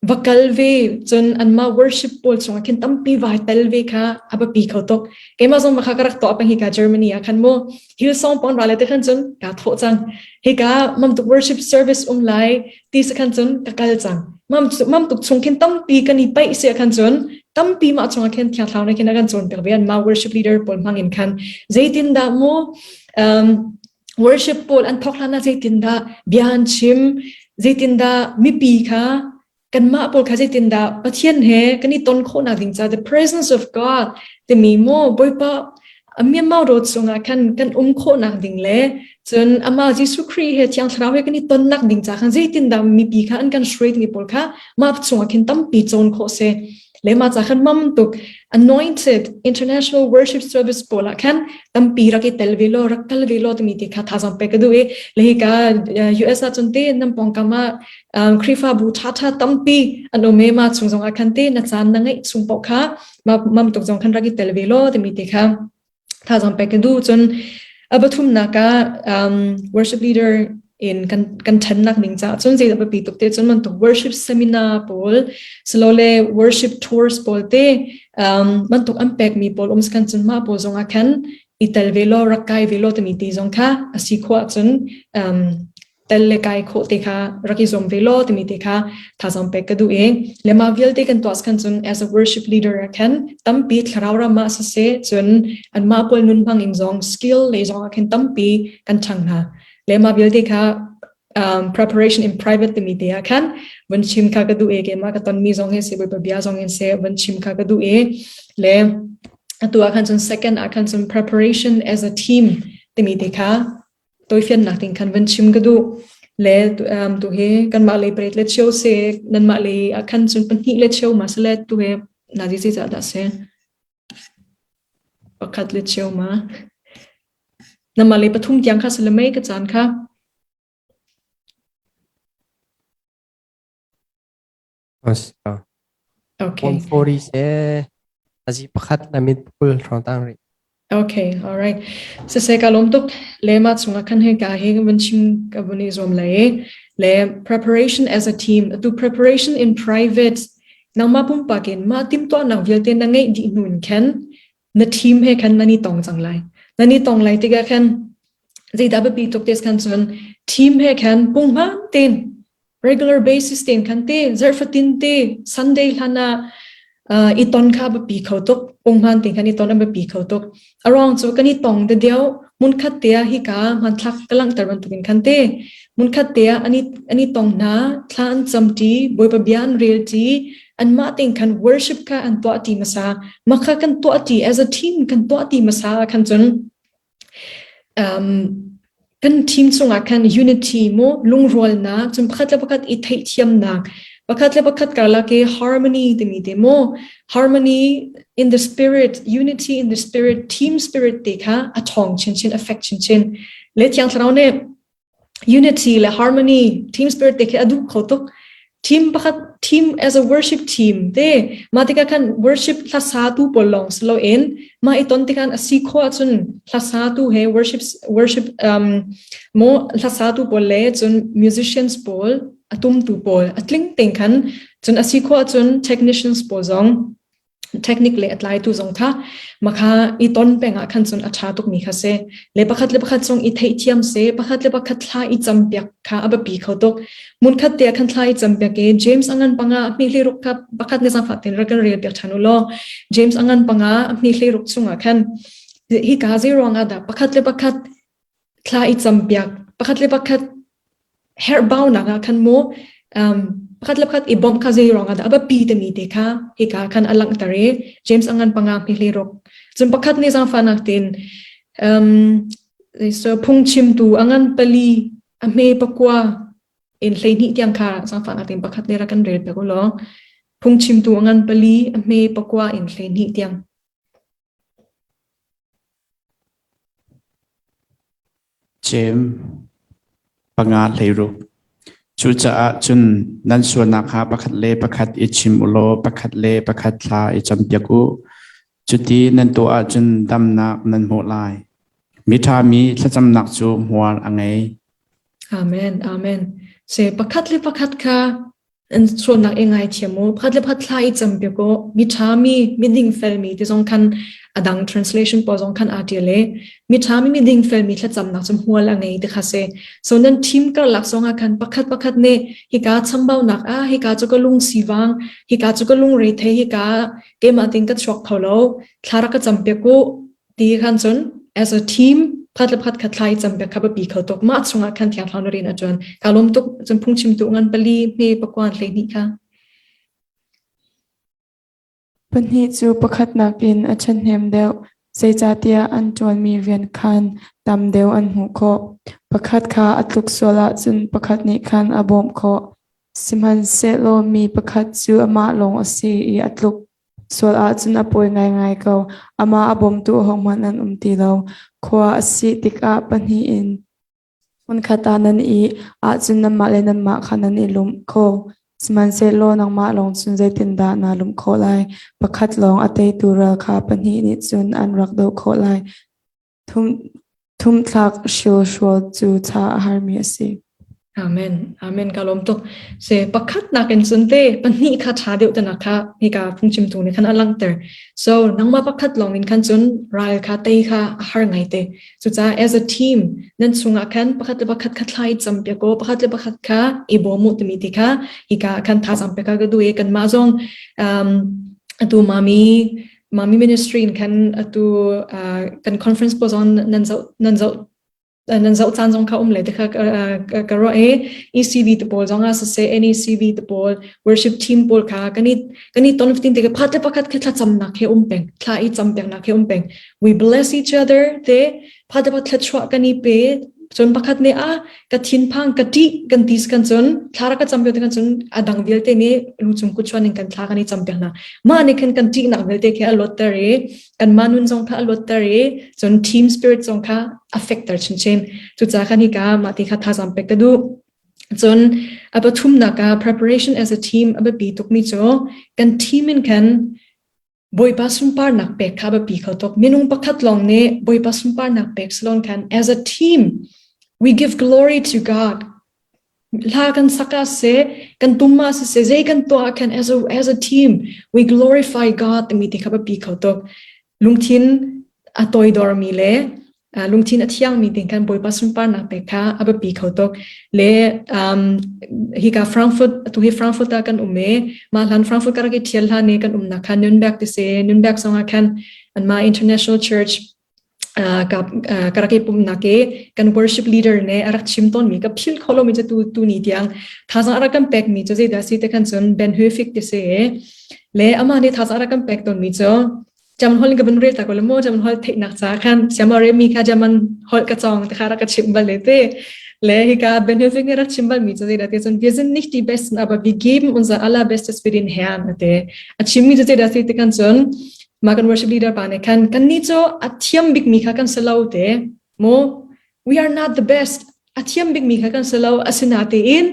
va kal ve cun anmah worship pawl chungah khin tampi vai tel ve kha a biapi kho tuk. Keimah zong kha ka rak tuah peng hika Germany ah khan mu. Hillsong pon ra le te khan cun ka thawh cang. Hika mam tuk worship service um lai ti sa khan cun ka kal cang. Mam mam tuk chung khin tampi kan i paih sia khan cun tampi mah chungah khin thiang thlarau nih khin a kan cawn piak ve an mah worship leader pawl hmang in khan zeitin dah mu worship pawl an thawk hlan ah zeitindah bia an chim, zeitindah mipi kha kanmah pawl kha zeitindah Pathian he kan i ton khawhnak ding ca the presence of God timi mu Bawipa Myanmar road chungah khan kan um khawhnak ding le cun amah Jesuh Khrih he Thiang Thlarau he kan i tonnak ding ca khan zeitindah mipi kha an kan hruai timi pawl kha mah chungah khin tampi cawn khawh si. Le mah ca khan mam tuk anointed international worship service pawl ah khan tampi rak i tel ve law rak kal ve law timi ti kha thazaang pek ka duh i le hika US ah cun te nan pawngkam ah Khrihfabu ṭhaṭha tampi an um i mah chung zong ah khan te na caan na ngeih chung paoh kha mam tuk zong khan rak i tel ve law timi ti kha thazaang pek ka duh. Cun a pathumnak ah worship leader in kan kan ṭhennak ning caah cun zeidah biapi tuk te cun bantuk worship seminar pawl silole worship tours pawl te bantuk an pekmi pawl um kan cun mah pawl zong ah khan i tel ve law rak kai ve law timi ti zong kha a si khawh ahcun tel le kai khawh te kha rak i zuam ve law timi te kha thazaang pek ka duh i le mah vialte kan tuah khan cun as a worship leader ah khan tampi thlarau ram ah siseh cun anmah pawl nun hmang in zong skill lei zong ah khin tampi kan ṭhang hna. Le mah vialte kha preparation in private timi te ah khan vun chim kha ka duh i keimah ka tonmi zong hi si Bawipa bia zong in seh vun chim kha ka duh i le atu ah khan cun second ah khan cun preparation as a team timi te kha tawifiannak ding khan vun chim ka duh. Le tu hi kanmah lei pariat le cheu si nanmah lei ah khan cun pahnih le cheu ma si le tu hi nazi zeizah dah si? Pakhat le cheu ma? Nanmah lei pathum tiang kha si le mei ka caan kha? Okay. 140 se azi pakhat na mit kul hrawng tang rih. Okay, all right. Siseh ka lawm tuk. Le mah chungah khan hei ka hi van chim ka vun i zuam lai. Le preparation as a team, atu preparation in private, nangmah pumpak in mah timhtuahnak vialte na ngeih dih hnu in khan na team he khan nan i tong cang lai. Nan i tong lai tikah khan zeidah biapi tuk tes khan cun team he khan punghman tein regular basis tein khan te zarhfatin te Sunday hlan ah i ton kha biapi kho tuk punghman tein khan i ton a biapi kho tuk a ruang cu kan i tong de deu hmunkhat te ah hika hmanthlak ka langhter bantukin khan te hmunkhat te ah ani ani tong hna thla an cam ṭi Bawipa bia an rel ṭi anmah tein khan worship kha an tuah ṭi hmasa makha kan tuah ṭi as a team kan tuah ṭi hmasa khan cun Kan team chungah khan unity mu lungrualnak cun pakhat le pakhat i theihthiamnak pakhat le pakhat karlak i harmony timi te mu harmony in the spirit unity in the spirit team spirit te kha a ṭhawng chinchin affect chinchin le thiang thlarau nih unity le harmony team spirit te khi a duh kho tuk team pakhat team as a worship team te mah tikah khan worship hlasatu pawl lawng si loin mah i ton tikhan a si khawh ahcun hlasatu he worship worship um, mo hlasatu pawl le cun musicians pawl a tumtu pawl a tling tein khan cun a si khawh ahcun technicians pawl zong technique le a tlaitu zong kha makha i ton peng ah khan cun a ṭha tukmi kha si le pakhat le pakhat zong i theihthiam se pakhat le pakhat thla i campiak kha a biapi kho tuk hmunkhat te ah khan thla i campiak i James angan panga a hmi ruk kha pakhat ne zangfah ten rak kan rel piak ṭhan u law James angan panga a hmi ruk chungah khan hi ka zei ruangah dah pakhat le pakhat thla i campiak pakhat le pakhat herhbaunak ah khan mu um, pakhat le pakhat i bawmh kha zei ruangah dah a biapi timi te kha hika khan a langhter i James angan panga hmi hle ruk cun pakhat nih zaangfahnak tein um, so phungchimtu angan pali a hme pakua in 12 tiang kha zaangfahnak tein pakhat le rak kan rel piak u law phungchimtu angan pali a hme pakua in 12 tiang Cem panga hleiruk. Cucaah cun nan sualnak kha pakhat le pakhat i chim u law pakhat le pakhat thla i campiak u. Cuti nan tuah ahcun damnak nan hmuh lai. Miṭha mi thlacamnak cu hmual a ngei. Amen. Amen. Se pakhat le pakhat kha an sualnak i ngaithiam u pakhat le pakhat thla i campiak u mi ṭha mi miding felmi ti zong khan a dang translation pawl zong khan aa ṭial i mi ṭha mi miding felmi thlacamnak cu hmual a ngei ti kha si so nan team karlak zong ah khan pakhat pakhat nih hika chambaunak ah hika cu ka lung sivang hika cu ka lungre thei hika keimah tin ka chuak kho lo thla rak ka campiak u Ti khan cun as a team pakhat le pakhat kha thla i cam piak kha biapi kho tuk. Mah chungah khan Thiang Thlarau na rian a ṭuan. Kaa lawm tuk. Cun phungchimtu ngan pali hme pakuan 12 kha. Pahnih cu pakhat nakin a ṭhahnem deuh, zeicahtiah an ṭuanmi rian khan tam deuh an hmuh khawh. Pakhat kha a tluk sual ahcun pakhat nih khan a bawmh khawh. Sihmanhsehlaw mi pakhat cu amah lawng a si i a tluk Sual ahcun a pawi ngaingai ko. Amah a bawmtu ahohmanh an um ti lo. Khua a sih tikah pahnih in hmunkhat ah nan ih ahcun nanmah le nanmah kha nan i lumh kho. Sihmanhsehlaw nangmah lawng cun zeitindah naa lumh khawh lai? Pakhat lawng a teitu ral kha pahnih nih cun an rak doh khawh lai. Thumthlak hrilhrual cu tha a harmi a si. Amen. Amen. Ka lawm tuk. Se pakhat nakin cun te pahnih kha tha deuh te nak kha hika phungchimtu nih khan a langhter. So nangmah pakhat lawng in khan cun ral kha tei kha a har ngai te. Cucaah as a team nan chungah khan pakhat le pakhat kha thla i cam piak u, pakhat le pakhat kha i bawm u timi ti kha hika khan thazaang pek ka duh i kanmah zong um, atu mami Mami ministry in khan atu kan conference pawl zong nan zoh nan zoh nan zoh caan zong kha um le te kha ka ruah i ECV te pawl zong ah siseh NECV te pawl worship team pawl kha kan i kan i ton fatin te pakhat le pakhat kha thlacamnak he um peng thla i cam pengnak he um peng we bless each other te pakhat le pakhat thluachuah kan i pe. Cun pakhat nih a ka thinphang ka ṭih kan ti kan cun thla rak ka cam te kan cun a dang vialte nih lu cung kut chuan in kan thla kan i cam piak hna. Mah nih khan kan ṭihnak vialte khi a luatter i kanmah nun zong kha a luatter i cun team spirit zong kha a fekter chinchin. Cucaah khan hika mah ti kha thazaang pek ka duh. Cun a pathumnak ah preparation as a team a biapi tukmi cu kan team in khan Bawipa sunparnak pek kha biapi kho tuk. Minung pakhat lawng nih Bawipa sunparnak pek salon khan as a team we give glory to God. Hla kan sak ah seh, kan tum ah siseh, zei kan tuah ah khan as a team we glorify God timi ti kha biapi kho tuk. Lungthin a toidormi le lungthin a thiangmi te khan Bawipa sunparnak pek kha a biapi kho tuk. Le hika Frankfurt atu hi Frankfurt ah kan um i mah hlan Frankfurt ka rak i thial hlan i kan umnak kha Nürnberg ti si. Nürnberg zongah khan anmah International Church ka rak i pumnak i kan worship leader nih a rak chim tawnmi ka philh kho lomi cu tu tu ni tiang thazaang a rak kan pekmi cu zeidah si te khan cun Ben Höfig ti si le amah nih thazaang a rak kan pek tawnmi cu German holh in ka van rel ta ko le mo German holh theihnak ca khan siamare mi kha German holh ka cawng te kha rak ka chimh bal le te le hika Ben Höfig nih rak chim bal mi cu zeidah ti cun wir sind nicht die Besten aber wir geben unser allerbestes für den Herrn te a chimmi cu zeidah si te kan cun mah kan worship leader pa nih khan kan nih cu a thiam bik mi kha kan si lo te mu we are not the best a thiam bik mi kha kan si lo asinatein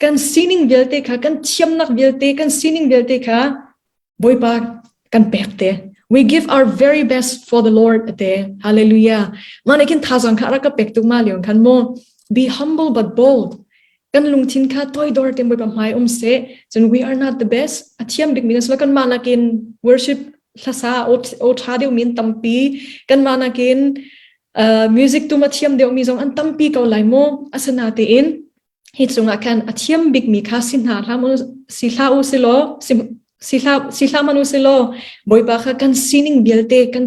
kan sining vialte kha kan thiamnak vialte kan sining vialte kha Bawipa kan pek te we give our very best for the Lord te hallelujah mah nih khin thazang kha rak ka pek tuk ma lion khan mu be humble but bold kan lungthin kha toidor te Bawipa hmai um seh cun we are not the best a thiam bik mi kan kan mah nakin worship hlasa o tha deuh min tampi kan mah nakin music tum a thiam deuh mi zong an tampi ko lai mu asana tein hi chungah khan a thiam bik mi kha si hna hlah si hlah u si law si hlah si hlah man u si law Bawipa kha kan sining vialte kan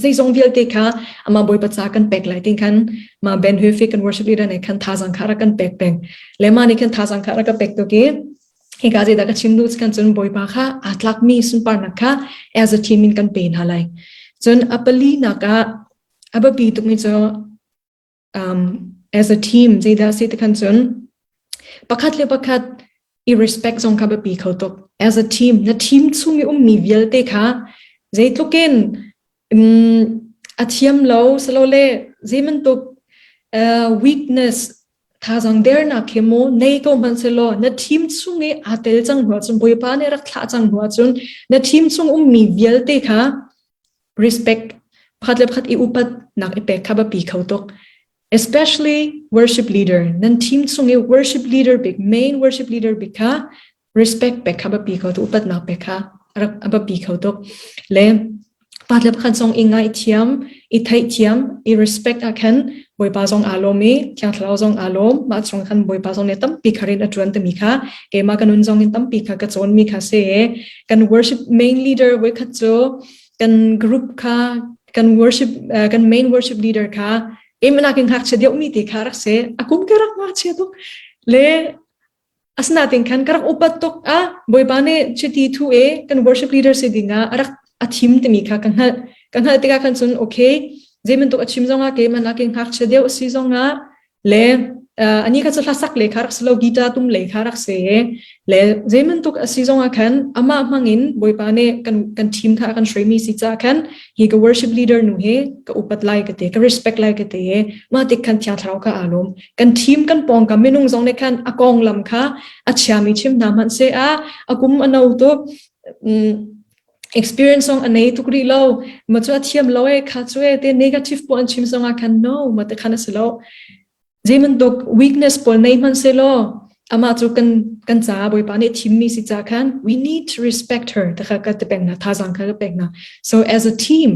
zeizong vialte kha ama Bawipa ca kan pek lai tin khan ma Ben Höfe kan worship leader nih khan thazang kha rak kan pek peng le ma nih khan thazang kha rak ka pek tuk i hika zeidah ka chim duh kan cun Bawipa kha aa tlakmi sunparnak kha as a team in kan pe hna lai cun a pali nak ah a biapi tukmi cu as a team zeidah si ti khan cun pakhat le pakhat i respect zong kha biapi kho tuk as a team na team chung i ummi vialte kha zeitlukin um, a thiam lo salole zeibantuk weakness thazang dernak khi mu nei ko hmanh selaw na team chung i aa tel cang hnu ahcun Bawipa nih rak thlah cang hnu ahcun na team chung ummi vialte kha respect pakhat le pakhat i upat nak i pek kha biapi kho tuk especially worship leader nan team chung i worship leader bik main worship leader bik kha respect pek kha biapi kho tuk upatnak pek kha rak biapi kho tuk le pa le pakhat zong i ngaihthiam i theihthiam i respect ah khan Bawipa zong aa lawm i Thiang Thlarau zong aa lawm mah chung khan Bawipa zong nih tampi kha rian a ṭuan timi kha keimah ka nun zong in tampi kha ka cawnmi kha si kan worship main leader voikhat cu kan group kha kan worship kan main worship leader kha keimah nakin ngakchia deuhmi ti kha rak si a kum ka rak ngakchia tuk le asinain khan ka rak upat tuk a Bawipa nih chiti thu e kan worship leader si dingah a rak a thim timi kha ka hngalh ka hngalh tikah khan cun okay zei bantuk a chim zongah keimah nakin ngakchia deuh si zongah le ani kha cu hlasak le kha rak si lo guitar tum le kha rak si le zei bantuk a si zongah khan amah hmangin Bawipa nih kan kan team kha kan hruaimi si ca khan hi ka worship leader nu hi ka upat lai ka te ka respect lai ka te mah tik khan thiang thlarau kha aa lawm kan team kan pawng ka minung zong nih khan a konglam kha a chiami chim hna hmanh se a a kum a no tuk experience zong a nei tuk rih lo ma cu a thiam lo e kha cu e te negative po an chim zong ah khan no ma te khan a si lo zei bantuk weakness pawl nei hmanh se law amah cu kan kan ca Bawipa nih thimmi si ca khan we need to respect her te kha ka te peng na thazang kha ka pek na so as a team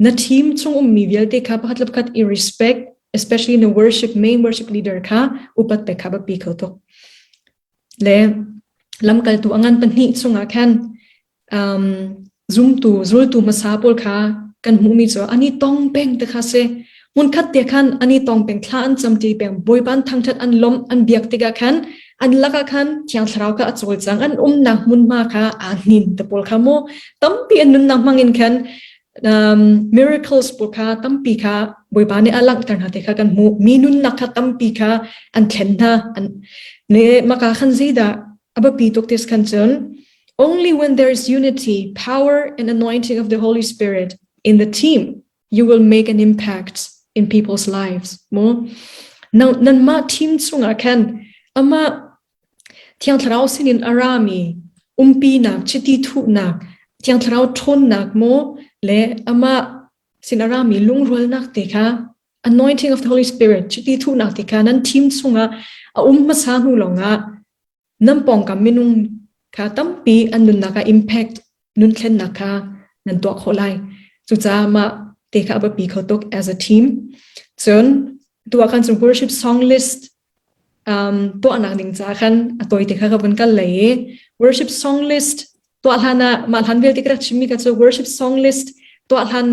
na team chung ummi vialte kha pakhat le pakhat i respect especially in the worship main worship leader kha upat pe kha biapi kho tuk le lamkaltu a ngan pahnih chungah khan um, zumtu zultu hmasa pawl kha kan hmuhmi cu ani tong peng te kha si hmunkhat te khan ani tong peng thla an cam ti peng bawipa an thangthat an lom an biak tikah khan an lakah khan thiang thlarau kha a cawlcang an umnak hmunhma kha aa hnin te pawl kha mu tampi an nunnak hmangin khan. Miracles pawl kha tampi kha Bawipa nih a langhter hna ti kha kan hmuh. Mi nunnak kha tampi kha an thlen hna. Ne maka khan zeidah a biapi tuk tis khan cun only when there is unity, power and anointing of the Holy Spirit in the team you will make an impact in people's lives. Mo nanmah team chungah khan amah Thiang Thlarau sinin a rami umpinak, chiti thuhnak, Thiang Thlarau ṭhawnnak maw le amah sin a rami lungrualnak te kha anointing of the Holy Spirit chiti thuhnak te kha nan team chungah a um hmasa hnu lawngah nan pawngkam minung kha tampi an nunnak ah impact nunthlennak kha nan tuah khawh lai. Cucaah mah te kha a biapi kho tuk as a team. Cun tu ah khan cun worship song list tuahnak ding caah khan a tawite kha ka vun kal lei i worship song list tuah hlan ah mah hlan vialte ka rak chimmi kha cu worship song list tuah hlan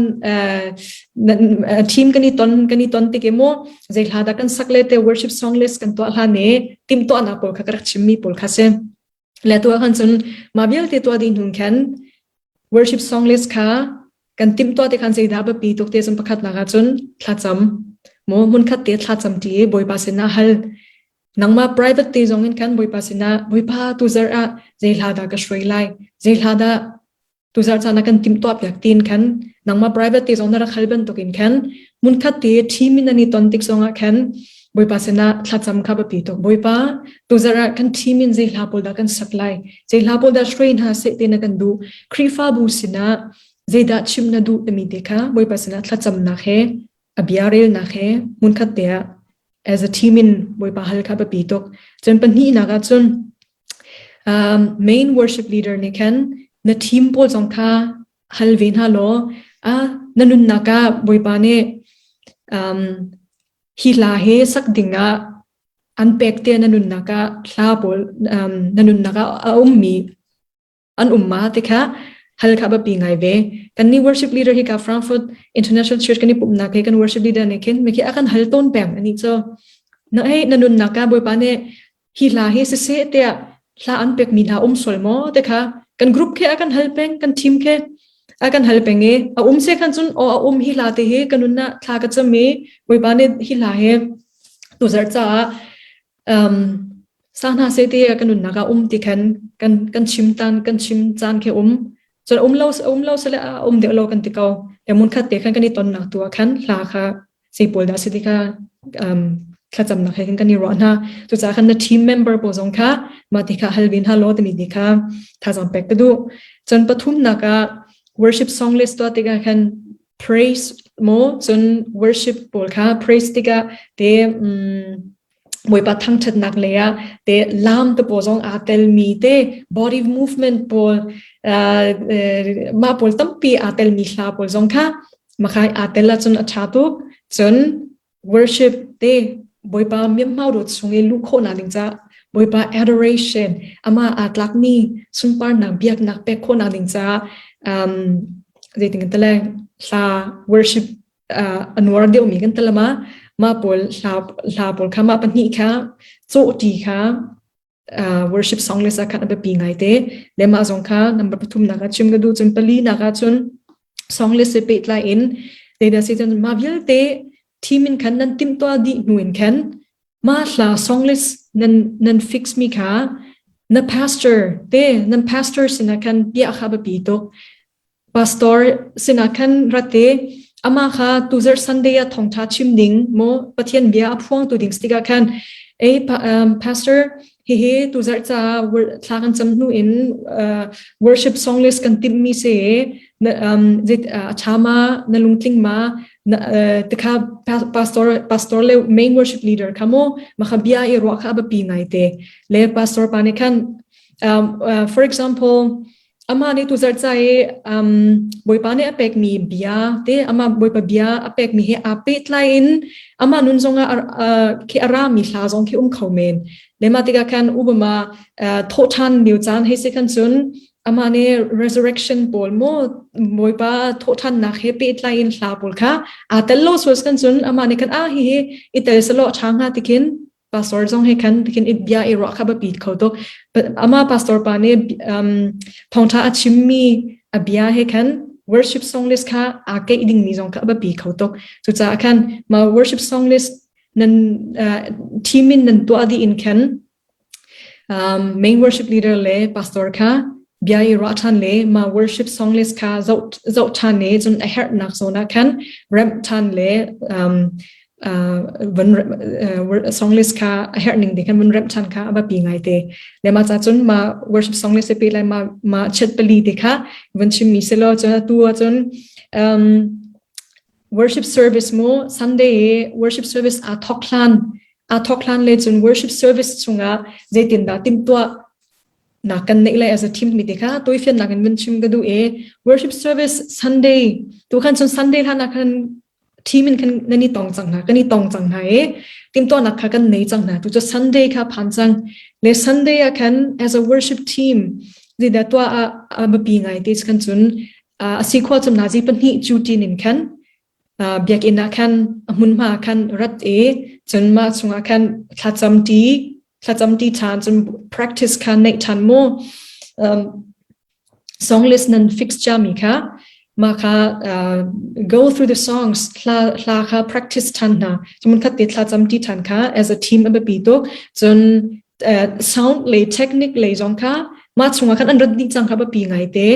team kan i ton kan i ton tik i mu zei hla dah kan sak le te worship song list kan tuah hlan i timhtuahnak pawl kha ka rak chimmi pawl kha si. Le tu ah khan cun mah vialte tuah dih hnu khan worship song list kha kan timhtuah te khan zeidah biapi tuk te cun pakhatnak ah cun thlacam mu hmunkhat te thlacam ti i Bawipa sinah hal nangmah private te zong in khan Bawipa sinah Bawipa tuzarh ah zei hla dah ka hruai lai zei hla dah Tuzarh caan ah kan timhtuah piak tiin khan nangmah private te zong na rak hal bantukin khan hmunkhat te team in an i ton tik zongah khan Bawipa sinah thlacam kha biapi tuk. Bawipa, tuzarh ah kan team in zei hla pawl dah kan sak lai? Zei hla pawl dah hruai hna seh ti na kan duh? Khrihfabu sinah zeidah chim na duh timi te kha Bawipa sinah thlacamnak he a bia relnak he hmunkhat te ah as a team in Bawipa hal kha biapi tuk. Cun pahnihnak ah cun main worship leader nih khan na team pawl zong kha hal ve hna law na nunnak ah Bawipa nih hi hla hi sak ding ah an pek te na nunnak ah hla pawl na nunnak ah a ummi an um ma ti kha hal kha biapi ngai ve. Kan nih worship leader hi ka Frankfurt International Church kan i pumhnak he kan worship leader nih khin mikhi a kan hal tawn peng ani cu na hei na nunnak ka Bawipa nih hi hla hi siseh tiah hla an pek mi hna um sual maw te kha kan group khe a kan hal peng kan team khe a kan hal peng i a um se khan cun o a um hi hla te hi kan nunna thla ka cham i Bawipa nih hi hla hi tuzarh caah um, sa hna seh ti kan nunnak ah um ti khan kan kan chim tan kan chim caan khi um cun um lo um lo sele a um deuh lo kan ti ko le mun khat te khan kan i tonnak tu ah khan hla kha sei pawl dah si ti kha um, thlacamnak he kan i ruah hna cucaah khan na team member pawl zong kha mah ti kha hal vin ha law timi ti kha thazaang pek ka duh cun pathumnak ah worship song list tuah tikah khan praise mo cun worship pawl kha praise tikah te um, Bawipa thangṭhatnak lei ah te lam te pawl zong aa telmi te body movement pawl mah pawl tampi aa telmi hla pawl zong kha makhai aa tel ahcun a ṭha tuk. Cun worship te Bawipa miamhmau dawt chung i luh khawhnak ding caah Bawipa adoration amah aa tlakmi sunparnak biaknak pek khawhnak ding caah um, zeitin kan tile hla worship a nuar deuhmi kan talama mah pawl hla hla pawl kha mah pahnih kha cawhṭi kha worship song le sa khan a biapi ngai te le mah zong kha number pathum nak ah chim ka duh cun pali nak ah cun song le se pehtlai in zeidah si cun mah vialte team in khan nan timhtuah dih hnu in khan mah hla song list nan nan fix mi kha na pastor te nan pastor sinah khan bia kha biapi tuk Pastor sinah khan rat i amah kha tuzarh Sunday ah thawngṭha chim ding maw Pathian bia a phuangtu ding si tikah khan ei pastor hihi tuzarh caah thla kan cam hnu in worship song list kan timhmi si a ṭha ma na lungtling ma tikha pastor pastor le main worship leader kha mu maka bia i ruah kha a biapi ngai te le pastor pa nih khan for example Amah nih tuzarh ca i um, Bawipa nih a pekmi bia te amah Bawipa bia a pekmi he aa pehtlai in amah nun zongah uh, khi a rami hla zong khi um kho men. Le mah tikah khan Obama uh, thawhṭhan lio caan hei si khan cun amah nih resurrection pawl maw Bawipa thawhṭhannak he pehtlai in hla pawl kha aa tel lo sual kan cun amah nih khan ah hihi i tel selaw a ṭha hnga tikin pastor zong he khan khin i bia i ruah kha biapi kho tuk ama pastor pa nih um, thawngṭha a chimmi a bia he khan Worship song list kha aa keih dingmi zong kha a biapi kho tuk. Cucaah khan ma worship song list nan team in nan tuah dih in khan main worship leader le pastor kha bia i ruah ṭhan le ma worship song list kha zoh zoh ṭhan le cun a herhnak zawn ah khan remh ṭhan le van song list kha a herh ning te khan van remh ṭhan kha a biapi ngai te. Le ma ca cun ma worship song list pe lai ma ma chet pali te kha van chim mi selaw cun atu ahcun worship service mu Sunday worship service aa thok hlan aa thok hlan le cun worship service chungah zeitindah timhtuah nak kan neih lai as a team mi te kha toifian nak in vun chim ka duh e. Worship service Sunday tu khan cun Sunday hlan ah khan team in khan nan i tong cang hna, kan i tong cang hna e. Timhtuahnak kha kan nei cang hna. Tu cu Sunday kha phan cang le Sunday ah khan as a worship team zeidah tuah ah a biapi ngai te khan cun a si khua cun nazi pahnih cu tin in khan biakinn ah khan a hmunhma khan rat i cun mah chungah khan thlacam ti thlacam ti ṭhan, cun practice kha neih ṭhan mu. Song list nan fix mi kha mah kha go through the songs, hla hla kha practice ṭhan hna. Cun khat te thlacam ti ṭhan kha as a team a biapi tuk. Cun sound le technique lei zong kha mah chungah khan an rat dih cang kha biapi ngai te.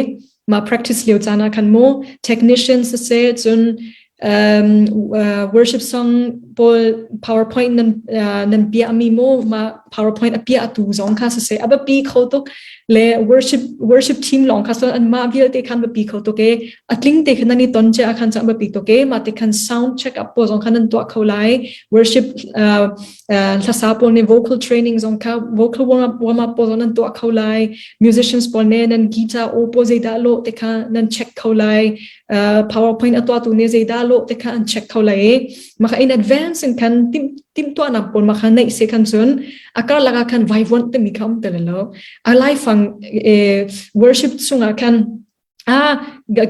Mah practice lio caan ah khan mu technicians siseh, cun worship song pawl PowerPoint nan nan piah mi mu ma PowerPoint a piah tu zong kha siseh a biapi kho tuk. Le worship team lawng kha so an mah vialte khan biapi kho tuk e. A tling te khan nan i ton che a khan cha biapi tuk e. Ma te khan sound check up pawl zong khan nan tuah kho lai. Worship hlasa pawl nih vocal training zong kha, vocal warm up pawl zong nan tuah kho lai. Musicians pawl nih nan guitar aw pawl zeidah lawh te kha nan check kho lai. PowerPoint a tuahtu nih zeidah lawh te kha an check kho lai i maka in advance in khan tim timtuahnak pawl maka neih se khan cun a karlak ah khan vaivuanh timi kha um tel lo. A laifang worship chungah khan a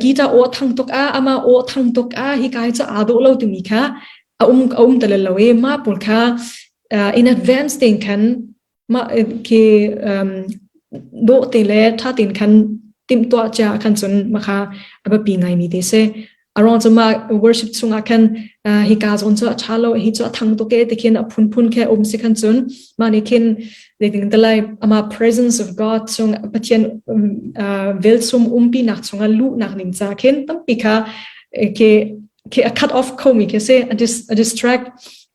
guitar aw thang tuk a, ama aw thang tuk a, hi kai cu aa dawh lo timi kha a um tel lo i ma pawl kha in advance tein khan mah khi dawh te le ṭha tein khan timhtuah cia khan cun makha a biapi ngaimi te si. A ruang cu mah worship chungah khan hika zawn cu a ṭha lo, hi cu a thang tuk e ti khin a phunphun khe um si khan cun mah nih khin zeitin te lai ama presence of God chung, Pathian velchum umpinak chungah luhnak ning ca khin tampi kha ke ke a cut off khomi khi si, a distract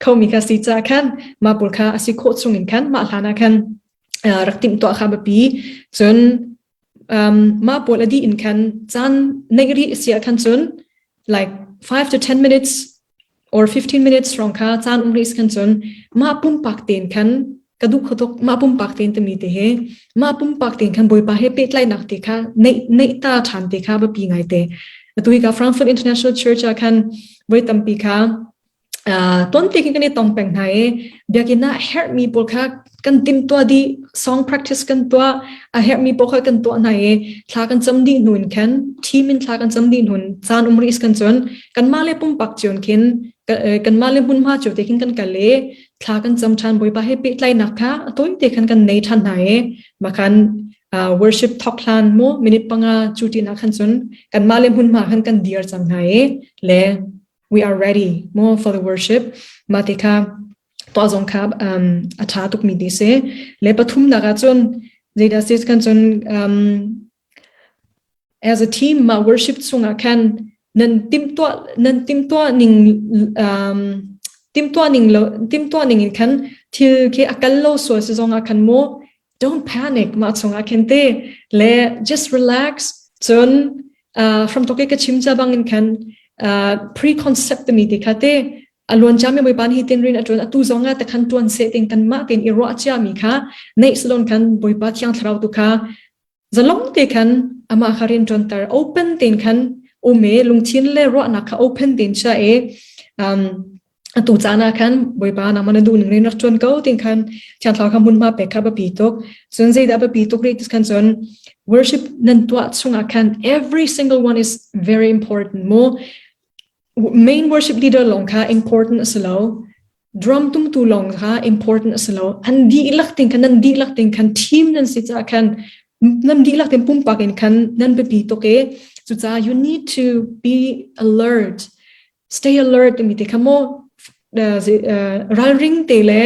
khomi kha si ca khan mah pawl kha a si khawh chung in khan mah hlan ah khan rak timhtuah kha biapi. Cun mah pawl a dih in khan caan neih rih si ah khan cun like 5 to 10 minutes or 15 minutes rong kha caan um rih si khan cun mah pumpak tein khan ka duh kho tuk. Mah pumpak tein timi te he mah pumpak tein khan Bawipa he pehtlaihnak te kha neih neih ta ṭhan te kha biapi ngai te. Atu hi ka Frankfurt International Church ah khan voi tampi kha ton te kan i tong peng hna i biakinn ah herhmi pawl kha kan timhtuah dih, song practice kan tuah, a herhmi pawl kha kan tuah hna i thla kan cam dih hnu in khan, team in thla kan cam dih hnu in caan um rih kan cun kanmah le pumpak cio khin, kanmah le hmunhma cio te khin kan kal i thla kan cam ṭhan, Bawipa he pehtlaihnak kha a tawi te khan kan nei ṭhan hna i makhan worship thok hlan mu minute 5 cu ti na khan cun kanmah le hmunhma khan kan dir cang hna i le we are ready more for the worship. Ma te kha tuah zong kha a ṭha tuk mi ti si. Le pathum nak ah cun zeidah si kan cun as a team ma worship chungah khan nan timhtuah ning timhtuah ning lo timhtuah ning in khan thil khi a kal lo sual si zong ah khan mu don't panic. Ma chungah khin te le just relax. Cun from toke ka chim cha bangin khan preconcept mi te kha te a luan cha mi Bawipa hi tin rin a tuan, atu zong ah te khan tuan se ting kan mah tin i ruah chia mi kha nei salon khan Bawipa Thiang Thlarau tu kha zalong te khan ama kha rin tuan tar, open tin khan ume lungthin le ruahnak kha open tin cha e atu caan ah khan Bawipa nangmah na duh ning rin rak tuan ko tin khan Thiang Thlarau kha hmunhma pek kha biapi tuk. Cun zeidah biapi tuk rih khan cun worship nan tuah chungah khan every single one is very important mu. Main worship leader lawng kha important a si lo, drum tumtu lawng kha important a si lo, an dihlak ting khan, nan dihlak ting khan team nan si caah khan. Nan dihlak ten pumpak in khan nan biapi tuk e. Cucaah you need to be alert. Stay alert timi te kha mo ralring te le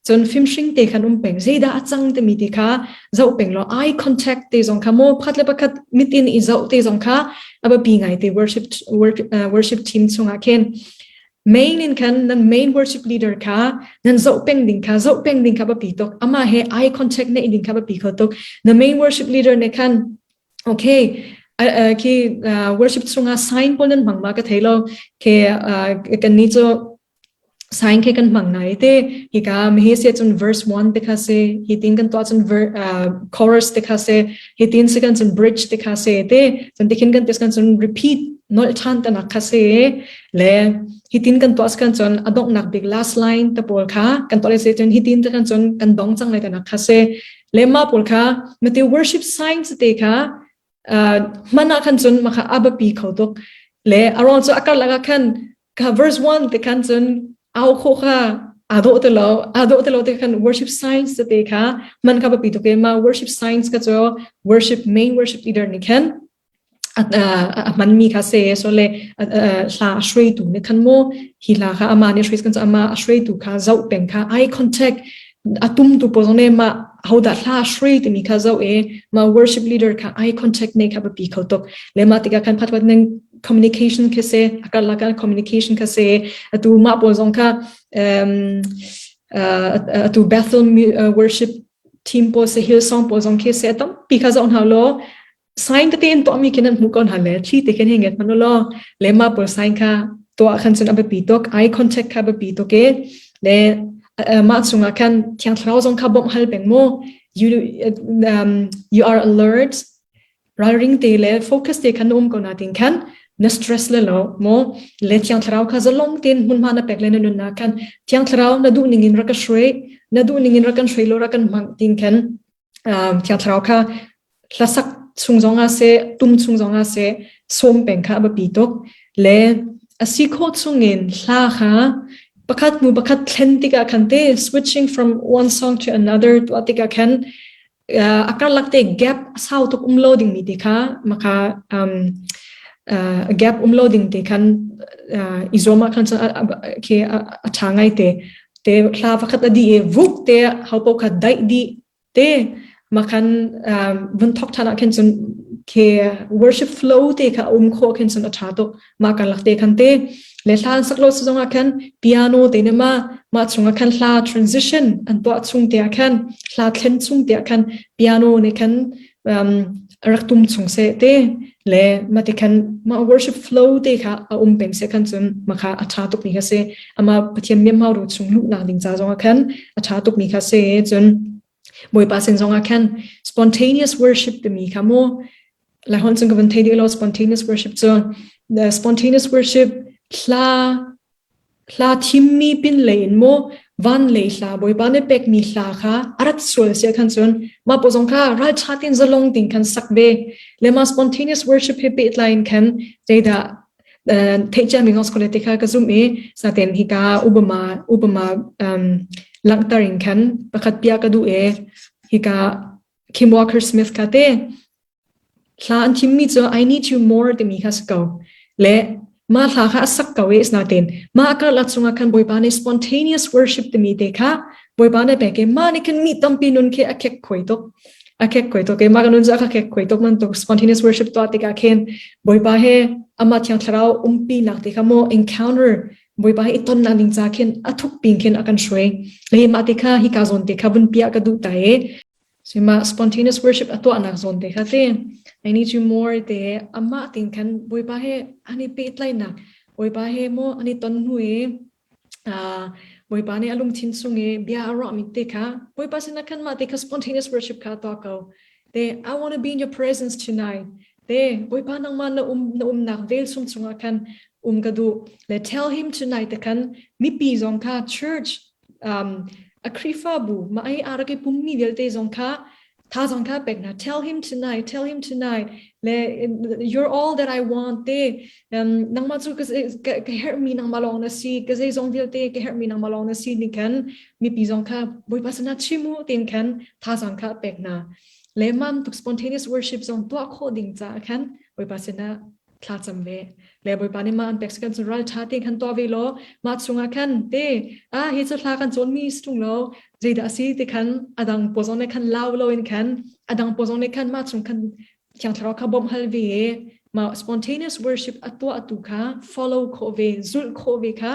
cun fimhring te khan um peng zeidah a cang timi te kha zoh peng lo eye contact te zong kha mo pakhat le pakhat mit in i zoh te zong kha a biapi ngai te worship worship team chungah khin main in khan nan main worship leader kha nan zoh peng ding kha zoh peng ding kha biapi tuk ama he eye contact nei ding kha biapi kho tuk na main worship leader ne khan okay khi worship chungah sign pawl nan hmang ma ka thei lo ke kan ni cu sign ke kan hmang nai te hi ka mi se chun verse 1 te kha se hi tin kan to chun chorus te kha se hi tin se kan chun bridge te kha se te chun tikhin kan tes kan chun repeat nol than ta nak kha se le hi tin kan to kan chun adok nak big last line te pawl kha kan to le se chun hi tin te kan chun kan dong chang le ta nak kha se Le mah pawl kha mate worship signs te kha hman ah khan cun maka abapi kho tuk. Le aron cu akar lak ah khan ka verse 1 te khan cun au kho kha ado te lo ado te lo te khan worship signs te kha man kha bapi tuk e ma worship signs ka chu worship main worship leader ni khan a hmanmi kha se so le hla a hruaitu nih khan mu hi hla kha ama nih hruai kan ama a hruaitu kha zoh peng kha eye contact a tum tu pawl zong nih mah hodah hla hruai timi kha zoh i ma worship leader kha eye contact ne kha biapi kho tuk le mah tikah khan phat ning communication kha se akarlak communication kha se atu mah pawl zong kha atu Bethel worship team pawl se Hillsong pawl zong khi se tampi kha zoh hna law Sign tete in tuahmi khi nan hmuh ko hna le thli te khin hei nget hmanh u law le mah pawl sign kha tuah khan cun a biapi tuk eye contact kha biapi tuk i le mah chungah khan Thiang Thlarau zong kha bawmh hal peng mu you you are alert ralring te le focus te khan na um ko na tin khan na stress le lo mo le Thiang Thlarau kha zalong tin hmunhma na pek le na nunnak khan Thiang Thlarau na duh ning in rak ka hruai na duh ning in rak kan hruai lo rak kan hmang tin khan Thiang Thlarau kha hlasak chung zongah seh, tum chung zongah seh, sawm peng kha a biapi tuk. Le a si khawh chungin hla kha pakhat hnu pakhat thlen tikah khan te switching from one song to another tuah tikah khan a karlak te gap a sau tuk um lo dingmi te kha maka um, gap um lo ding te khan i zuam ah khan khi a ṭha ngai te te hla pakhat a di i vuk te haupo kha daih dih te makhan vun thok than ah khin cun ke worship flow te kha um kho khin cun a tha tuk ma kan lak te khan te le hlan sak lo zong ah khan piano te ne ma ma chunga khan hla transition an to chung te ah khan hla thlen chung te ah khan piano ne khan um, rak tum chung se te le ma te khan ma worship flow te kha a um peng se khan cun ma kha a tha tuk mi kha se ama pathian miam hau ro chung lu nak ding cha zong ah khan a tha tuk mi kha se cun Bawipa sin zong ah khan spontaneous worship timi kha mu lai hon chung ka van thei dih lo spontaneous worship cu the spontaneous worship hla Hla thimmi pinlei in maw van lei hla Bawipa nih pekmi hla kha a rat sual si ahkhan cun mah pawl zong kha ralṭha tein zalong tein khan sak ve. Le mah spontaneous worship he pehtlai in khan zeidah theihciami zong si ti kha ka zumh i saten hika Obama Obama um, langhter in khan pakhat bia ka duh i hika Kim Walker Smith kha te Hla an thimmi cu I need you more timi kha si ko. Le mah hla kha a sak ko i asinain mah karlak chungah khan Bawipa nih spontaneous worship timi te kha Bawipa nih pek i mah nih khan mi tampi nun khi a khek khuai tuk. A khek khuai tuk i mah ka nun cu a khek khuai tuk bantuk spontaneous worship tuah tikah khin Bawipa he amah Thiang Thlarau umpi nak te kha maw encounter Bawipa he i tonnak ding ca khin a thuk pin khin a kan hruai. Le mah te kha hika zawn te kha vun piah ka duh ta i Sima spontaneous worship a tuahnak zawn te kha te I need you more te amah tin khan Bawipa he an i pehtlainak Bawipa he mo an i ton hnu i Bawipa nih a lungthin chung i bia a ruahmi te kha Bawipa sinah khan mah te kha spontaneous worship kha tuah ko te I want to be in your presence tonight te Bawipa nangmah na um na umnak vel sum chungah khan um ka duh le tell him tonight te khan mipi zong kha church um, a Khrihfabu mah i a rak i pummi vialte zong kha thazang kha pek hna tell him tonight tell him tonight le you're all that I want te um, nangmah cu ka, ka herhmi nangmah lawng na si ka zeizong vialte ka herhmi nangmah lawng na si ni khan mipi zong kha Bawipa sinah chim u tin khan thazang kha pek hna. Le mam tuk spontaneous worship zong tuah khawh ding caah khan Bawipa sinah thla cam ve. Le Bawipa nih mah an pek kan cun ral ṭha tein khan tuah ve law mah chungah khan te ah hi cu hla kan cawn mi si ṭung lo zeidah a si ti khan adang pawl zong nih khan lau loin khan adang pawl zong nih khan mah chung khan Thiang Thlarau kha bawmh hal ve i mah spontaneous worship a tuah tu kha follow khawh ve zulh khawh ve kha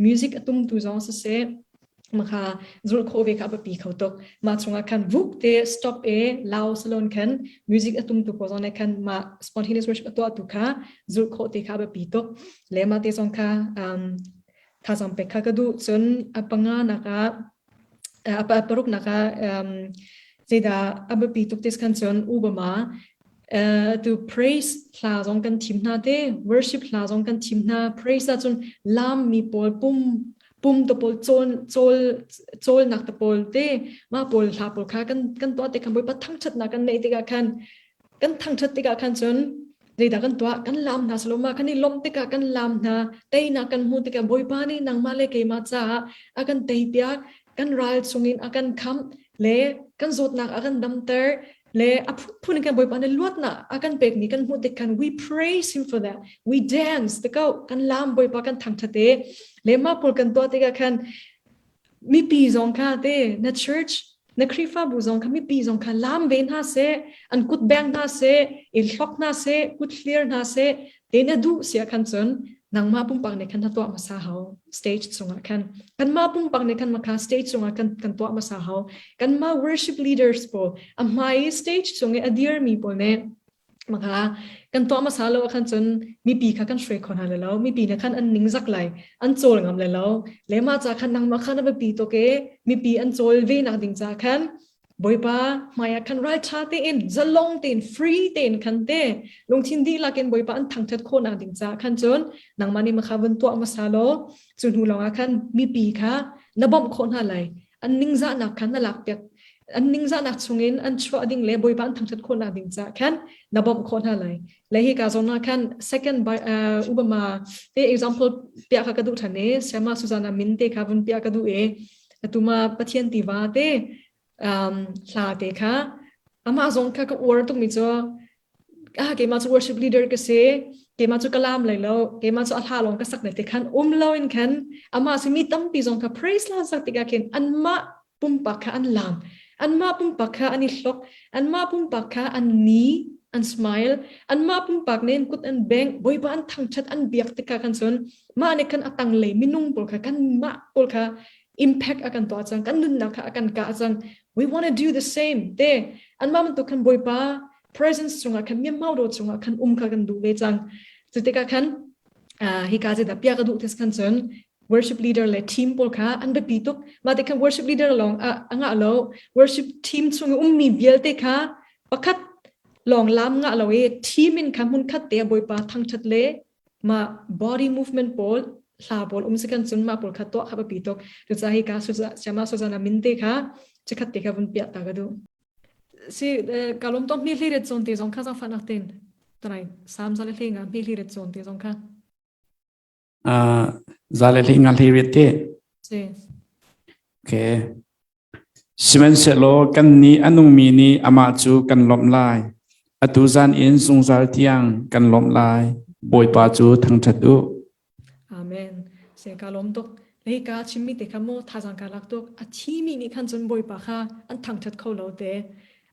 music a tumtu zong siseh makha zulh khawh ve kha a biapi kho tuk. Mah chungah khan vuk te stop e lau salon khan music a tumtu pawl zong nih khan mah spontaneous worship a tuah tu kha zulh khawh te kha a biapi tuk. Le mah te zong kha um, thazang pek kha ka duh. Cun a panga nak ah a paruk nak ah um, zeidah a biapi tuk tis khan cun Obama tu praise hla zong kan thim hna te worship hla zong kan thim hna praise ah cun lam mi pawl pum pum te pawl cawl cawl cawlnak te pawl te mah pawl hla pawl kha kan kan tuah te khan Bawipa thangṭhatnak kan neih tikah khan kan thangṭhat tikah khan cun zeidah kan tuah kan lam hna saloma kan i lawmh tikah kan lam hna teinak kan hmuh tikah Bawipa nih nangmah le keimah caah a kan teipiak kan ral chungin a kan khamh le kan zawtnak a kan damter le a phun kan Bawipa nih luatnak a kan pekmi kan hmuh tik khan we praise him for that we dance te ko kan lam Bawipa kan thangṭhat e le mah pawl kan tuah tikah khan mipi zong kha te na church na Khrihfabu zong kha mipi zong kha lam ve hna seh an kut beng hna seh i hlok hna seh kut hlir hna seh te na duh sia khan cun nangmah pumpak nih khan na tuah hmasa hau stage chungah khan kanmah pumpak nih khan makha stage chungah kan kan tuah hmasa hau kanmah worship leaders pawl a hmai stage chung i a dirmi pawl nih Maka kan tuah hmasa lo khan cun mipi kha kan hruai kho hna lai lo mipi na khan an ningzak lai an cawl ngam lai lo le mah ca khan nangmah khan a biapi tuk e mipi an cawl ve nak ding ca khan Bawipa hmaiah khan ralṭha tein zalong tein free tein khan te lungthin dihlak in Bawipa an thangṭhat khawh nak ding ca khan cun nangmah nih makha vun tuah hmasa law cu hnu lawngah khan mipi kha na bawmh khawh hna lai an ningzahnak khan na lakpiak an ningzahnak chungin an chuah ding le Bawipa an thangṭhat khawhnak ding caah khan na bawmh khawh hna lai. Le hi ka zawn ah khan second by uh, Obama te example piah kha ka duh ṭhan i Sayama Susanna min te kha vun piah ka duh i atuma Pathian tiva te um, hla te kha amah zong kha ka uar tukmi cu ah keimah cu worship leader ka si keimah cu ka lam lai lo keimah cu a hla lawng ka sak lai te khan um lo in khan amah si mi tampi zong kha praise la sak tikah khin anmah pumpak kha an lam anmah pumpak kha an i hlok anmah pumpak kha an ni an smile anmah pumpak nen kut an beng Bawipa an thangthat an biak tikah khan cun mah nih khan a tanglei minung pawl kha kan mah pawl kha impact a kan tuah cang kan nunnak kha a kan kah cang we want to do the same te anmah bantuk khan Bawipa presence chungah khan miamau ro chungah khan um kha kan duh ve cang cu tikah khan hika je da pia ka duh tes khan cun worship leader le team pawl kha an biapi tuk mah te khan worship leader lawng a ngah lo worship team chung ummi vialte kha pakhat lawng lam ngah lo i team in kha hmun khat te Bawipa thangthat le mah body movement pawl hla pawl um si kan cun mah pawl kha tuah kha biapi tuk cucaah hi ka Siama Suzana min te kha chikhat te kha vun piah ta ka duh Si ka lawm tuk mi hli ret zawn te zong kha zaangfahnak tein tanai sam za le hle nga mi hli ret zawn te zong kha. Za le hle nga hli ret te. Si. Okay. Sihmanhsehlaw kan nih a nungmi nih amah cu kan lawmh lai. Atu zan in zungzal tiang kan lawmh lai. Bawipa cu thangṭhat u. Amen. Se ka lawm tuk. Lei ka chimmi te kha mu thazang ka lak tuk. A thimi nih khan cun Bawipa kha an thangṭhat kho lo te.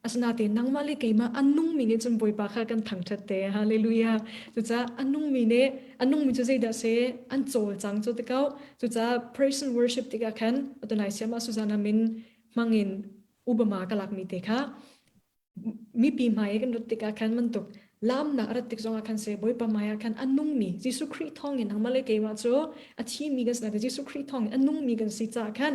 Asinain nangmah le keimah a nungmi nih cun Bawipa kha kan thangṭhat te. Hallelujah. Cucaah a nungmi nih a nungmi cu zeidah si an cawlcang cu ti ko. Cucaah praise and worship tikah khan atunai siam ah Susanna min hmangin Obama ka lakmi te kha mipi hmai i kan rat tikah khan bantuk lamnak a rat tik zongah khan se Bawipa hmai ah khan a nungmi Jesuh Khrih thawngin nangmah le keimah cu a thimi kan si nain Jesuh Khrih thawngin a nungmi kan si caah khan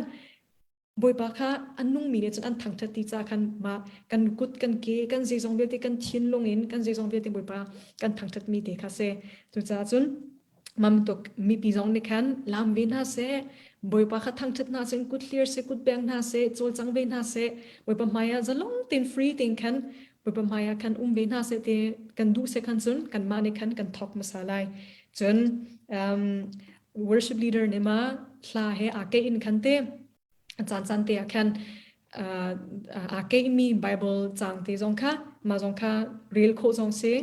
Bawipa kha a nungmi nih cun an thangṭhat ti caah khan mah kan kut kan ke kan zeizong vialte kan thinlung in kan zeizong vialte Bawipa kan thangṭhatmi te kha si cucaah cun Mamtuk mipi zong nih khan lam ve hna seh, Bawipa kha thangṭhat hna seh, kut hlir seh, kut beng hna seh, cawlcang ve hna seh, Bawipa hmaiah zalong tein free tein khan Bawipa hmaiah khan um ve hna seh ti kan duh seh khan cun kanmah nih khan kan thawk hmasa lai. Cun um, worship leader nih ma hla he aa keih in khan te a caan caan te ah khan. Aa keihmi Bible caang te zong kha mah zong kha rel khawh zong si.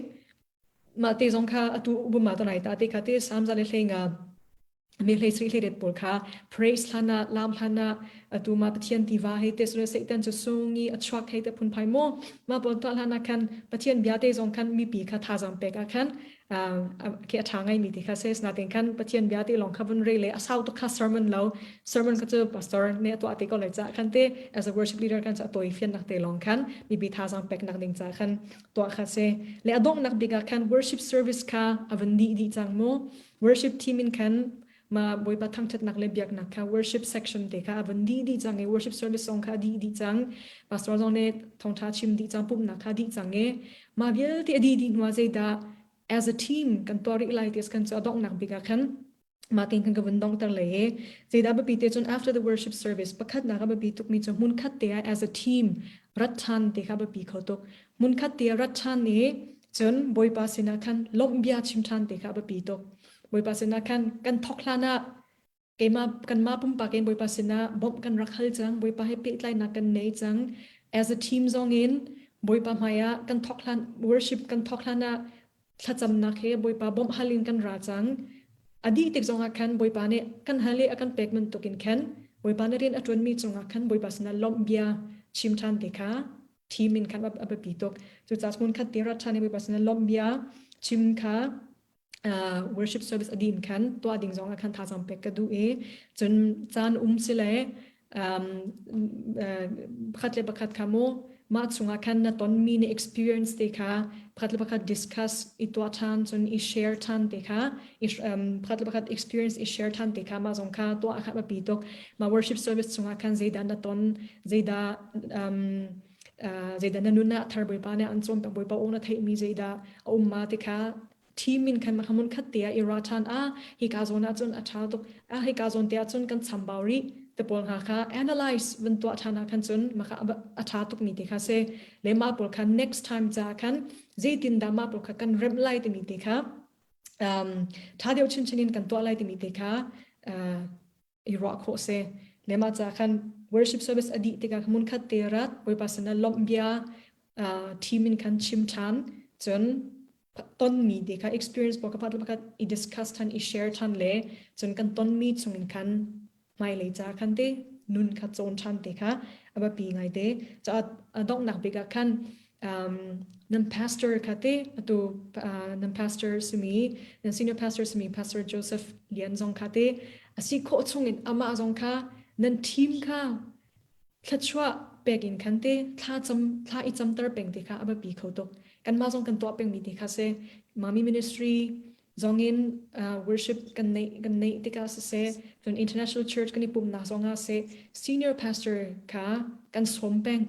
Mah te zong kha atu buma to nai ta te kha te Psalm za le hlei nga mi hlei sri hlei ret pawl kha praise hlan ah lam hlan ah atu ma Pathian tiva hei te sule Satan cu sung i a chuak hei te phun phai mu ma pawl tuah hlan ah khan Pathian bia te zong khan mipi kha thazang pek ah khan khi a ṭha ngaimi ti kha si. Natin khan Pathian bia ti lawng kha vun rel le a sau tuk kha sermon lo sermon kha cu pastor nih a tuah te ko lai ca khan te as a worship leader kan cu a tawi fiannak te lawng khan mipi thazang peknak ding ca khan tuah kha si. Le a donghnak bik ah khan worship service kha a vun dih dih cang mu. Worship team in khan ma Bawipa thangṭhatnak le biaknak kha worship section te kha a vun dih dih cang i worship service zong kha a dih dih cang. Pastor zong nih thawngṭha chim dih cang, pumhnak kha dih cang i mah vialte a dih dih hnu ah zeidah as a team kan tuah rih lai ti kan cu a donghnak bik ah khan mah tin kan ka vun donghter le i zeidah biapi te cun after the worship service pakhatnak a biapi tukmi cu hmunkhat te ah as a team rat ṭhan te kha biapi kho tuk. Hmunkhat te ah rat ṭhan i cun Bawipa sinah khan lawmh bia chim ṭhan te kha biapi tuk. Bawipa sinah khan kan thawk hlan ah keimah kanmah pumpak in Bawipa sinah bawmh kan rak hal cang. Bawipa he pehtlainak kan nei cang. As a team zong in Bawipa hmai ah kan thawk hlan worship kan thawk hlan ah thlacamnak he Bawipa bawmh hal in kan ra cang. A dih tik zongah khan Bawipa nih kan hal i a kan pek bantuk in khan Bawipa nih rian a ṭuanmi cungah khan Bawipa sinah lawmh bia chim ṭhan te kha team in khan a biapi tuk. Cucaah hmun khat te rat ṭhan i Bawipa sinah lawmh bia chim kha worship service a din khan tuah ding zong ah khan thazaang pek ka duh i cun caan um si le pakhat le pakhat kha mu mah chungah khan na tonmi na experience te kha pakhat le pakhat discuss i tuah ṭhan cun i share ṭhan te kha pakhat le pakhat experience i share ṭhan te kha mah zong kha tuah kha biapi tuk. Mah worship service chungah khan zeidah na ton, zeidah zeidah na nun ah thar Bawipa nih an cawnpiak, Bawipa aw na theihmi zeidah a um ma ti kha team in khan hmun khat te ah i ra ṭhan ah hika zawn ah cun a ṭha tuk ah hika zawn te ah cun kan chambau rih te pawl hna kha analyze van tuah ṭhan ah khan cun maka a ṭha tuk mi te kha si le mah pawl kha next time ca khan zeitin dah mah pawl kha kan remh lai timi te kha ṭha deuh chinchin in kan tuah lai timi te kha i ruah khawh si. Le mah ca khan worship service a dih tikah hmun khat te rat Bawipa sinah lawmh bia team in khan chim ṭhan cun tonmi te kha experience pawl kha pakhat pakhat i discuss ṭhan i share ṭhan le cun kan tonmi chungin khan hmailei ca khan te nun kha cawn ṭhan te kha a biapi ngai te. Ca a donghnak bik ah khan nan pastor kha te atu nan pastor simi nan senior pastor simi Pastor Joseph Lian zong kha te a si khawh chungin amah zong kha nan team kha thluachuah pek in khan te thla cam thla i camter peng te kha a biapi kho tuk. Kanmah zong kan tuah pengmi te kha si. Mami ministry zong in worship kan neih kan neih tikah siseh cun international church kan i pumhnak zongah seh senior pastor kha kan sawm peng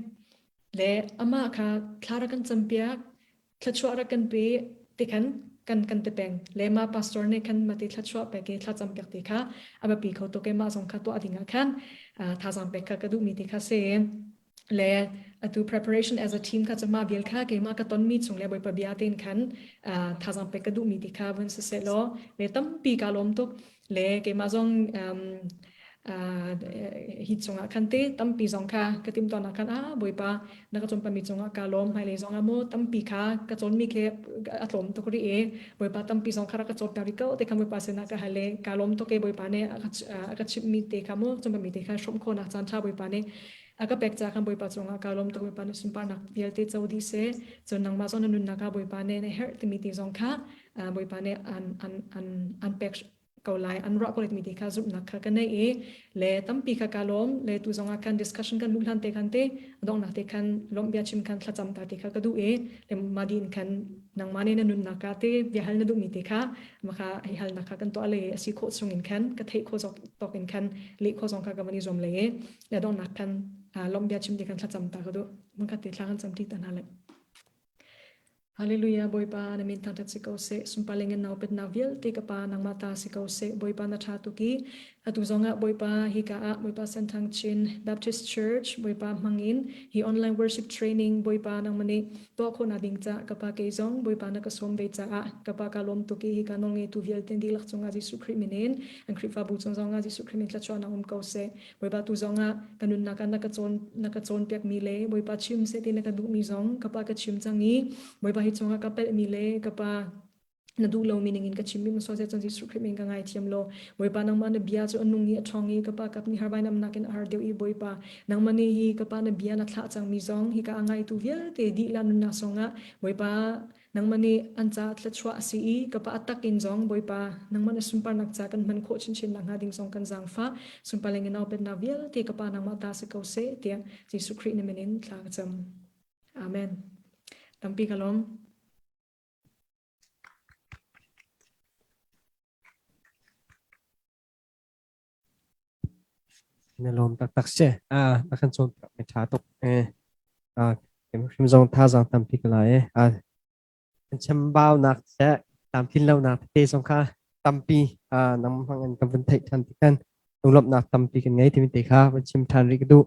le amah kha thla rak kan campiak thluachuah rak kan pe ti khan kan kan ti peng. Le mah pastor nih khan mati thluachuah pek i thlacam piak ti kha a biapi kho tuk i mah zong kha tuah ding ah khan thazaang pek kha ka duhmi ti kha si. Le atu preparation as a team kha cu mah vial kha keimah ka tonmi chung le Bawipa bia tein khan thazaang pek ka duhmi ti kha vun siseh law le tampi ka lawm tuk. Le keimah zong hi cungah khan te tampi zong kha ka tim tawn ah khan ah Bawipa na ka cawnpami cungah ka lawm. Hmailei zong ah maw tampi kha ka cawnmi khi a tlawm tuk rih i Bawipa tampi zong kha rak ka cawnpiak rih ko te kha Bawipa sinah ka hal i ka lawm tuk i Bawipa nih a ka chimhmi te kha maw cawnpami te kha hrawmh khawhnak caan ṭha Bawipa nih a ka pek ca khan Bawipa cungah ka lawm tuk. Bawipa nih sunparnak vialte co dih seh. Cun nangmah zong na nunnak ah Bawipa nih na herh timi ti zong kha Bawipa nih an an an an pek ko lai, an ruah ko lai timi ti kha zumhnak kha ka nei i le tampi kha ka lawm. Le tu zongah khan discussion kan luh hlan te khan te donghnak te khan lawmh bia chim khan thlacam ta te kha ka duh i le mah din khan nangmah nih na nunnak ka te bia hal na duhmi te kha maka hei halnak kha kan tuah le a si khawh chung in khan ka theih khawh zok tawk in khan leh khawh zong kha ka van i zuam le i le donghnak khan lawmh bia chim te khan thlacam ta ka duh. Mun khat te thla kan cam ti ta hna le. Hallelujah. Bawipa na min thangṭhat si ko seh. Sunparling in naupetnak vialte ka Pa nangmah ta si ko seh. Bawipa na ṭha tuk i. Atu zongah Bawipa hika ah Bawipa Senthang Chin Baptist Church Bawipa hmangin hi online worship training Bawipa nangmah nih tuah khawhnak ding ca ka pa kei zong Bawipa na ka sawm ve caah ka pa ka lawm tuk i hika nawlngeitu vialte dihlak cungah Jesuh Khrih min in an Khrihfabu cung zongah Jesuh Khrih min thluachuahnak um ko seh. Bawipa tu zongah ka nunnak ah na ka cawn na ka cawnpiakmi le Bawipa chim seh ti na ka duhmi zong ka pa ka chim cang i Bawipa hi cungah ka pelhmi le ka pa na duh lomi ning in ka chimmi maw sawseh cun Jesuh Khrih min ka ngaithiam law Bawipa nangmah na bia cu a nung i a ṭhawng i ka pa kap ni har vainam nakin a har deuh i Bawipa nangmah nih hi ka pa na bia na thlah cangmi zong hika a ngaitu vialte dihlah nunnak zongah Bawipa nangmah nih an caah thluachuah a si i ka pa a tak in zong Bawipa nangmah na sunparnak ca kan hman khawh chinchin nakhnga ding zong kan zaangfah sunpar le ngenau pennak vialte ka pa nangmah ta si ko seh tiah Jesuh Khrih na min in thla ka cam. Amen. Tampi ka lawm. Na lawm taktak si. Ah, na kan cawnpiak mi ṭha tuk. Eh, ah, hrim zong thazaang tampi ka la eh. Ah, kan chambaunak seh, tlamtlin lonak tete zong kha tampi ah nang hmang in kan vun theih ṭhan ti khan lunglawmhnak tampi kan ngei timi te kha van chim ṭhan rih ka duh.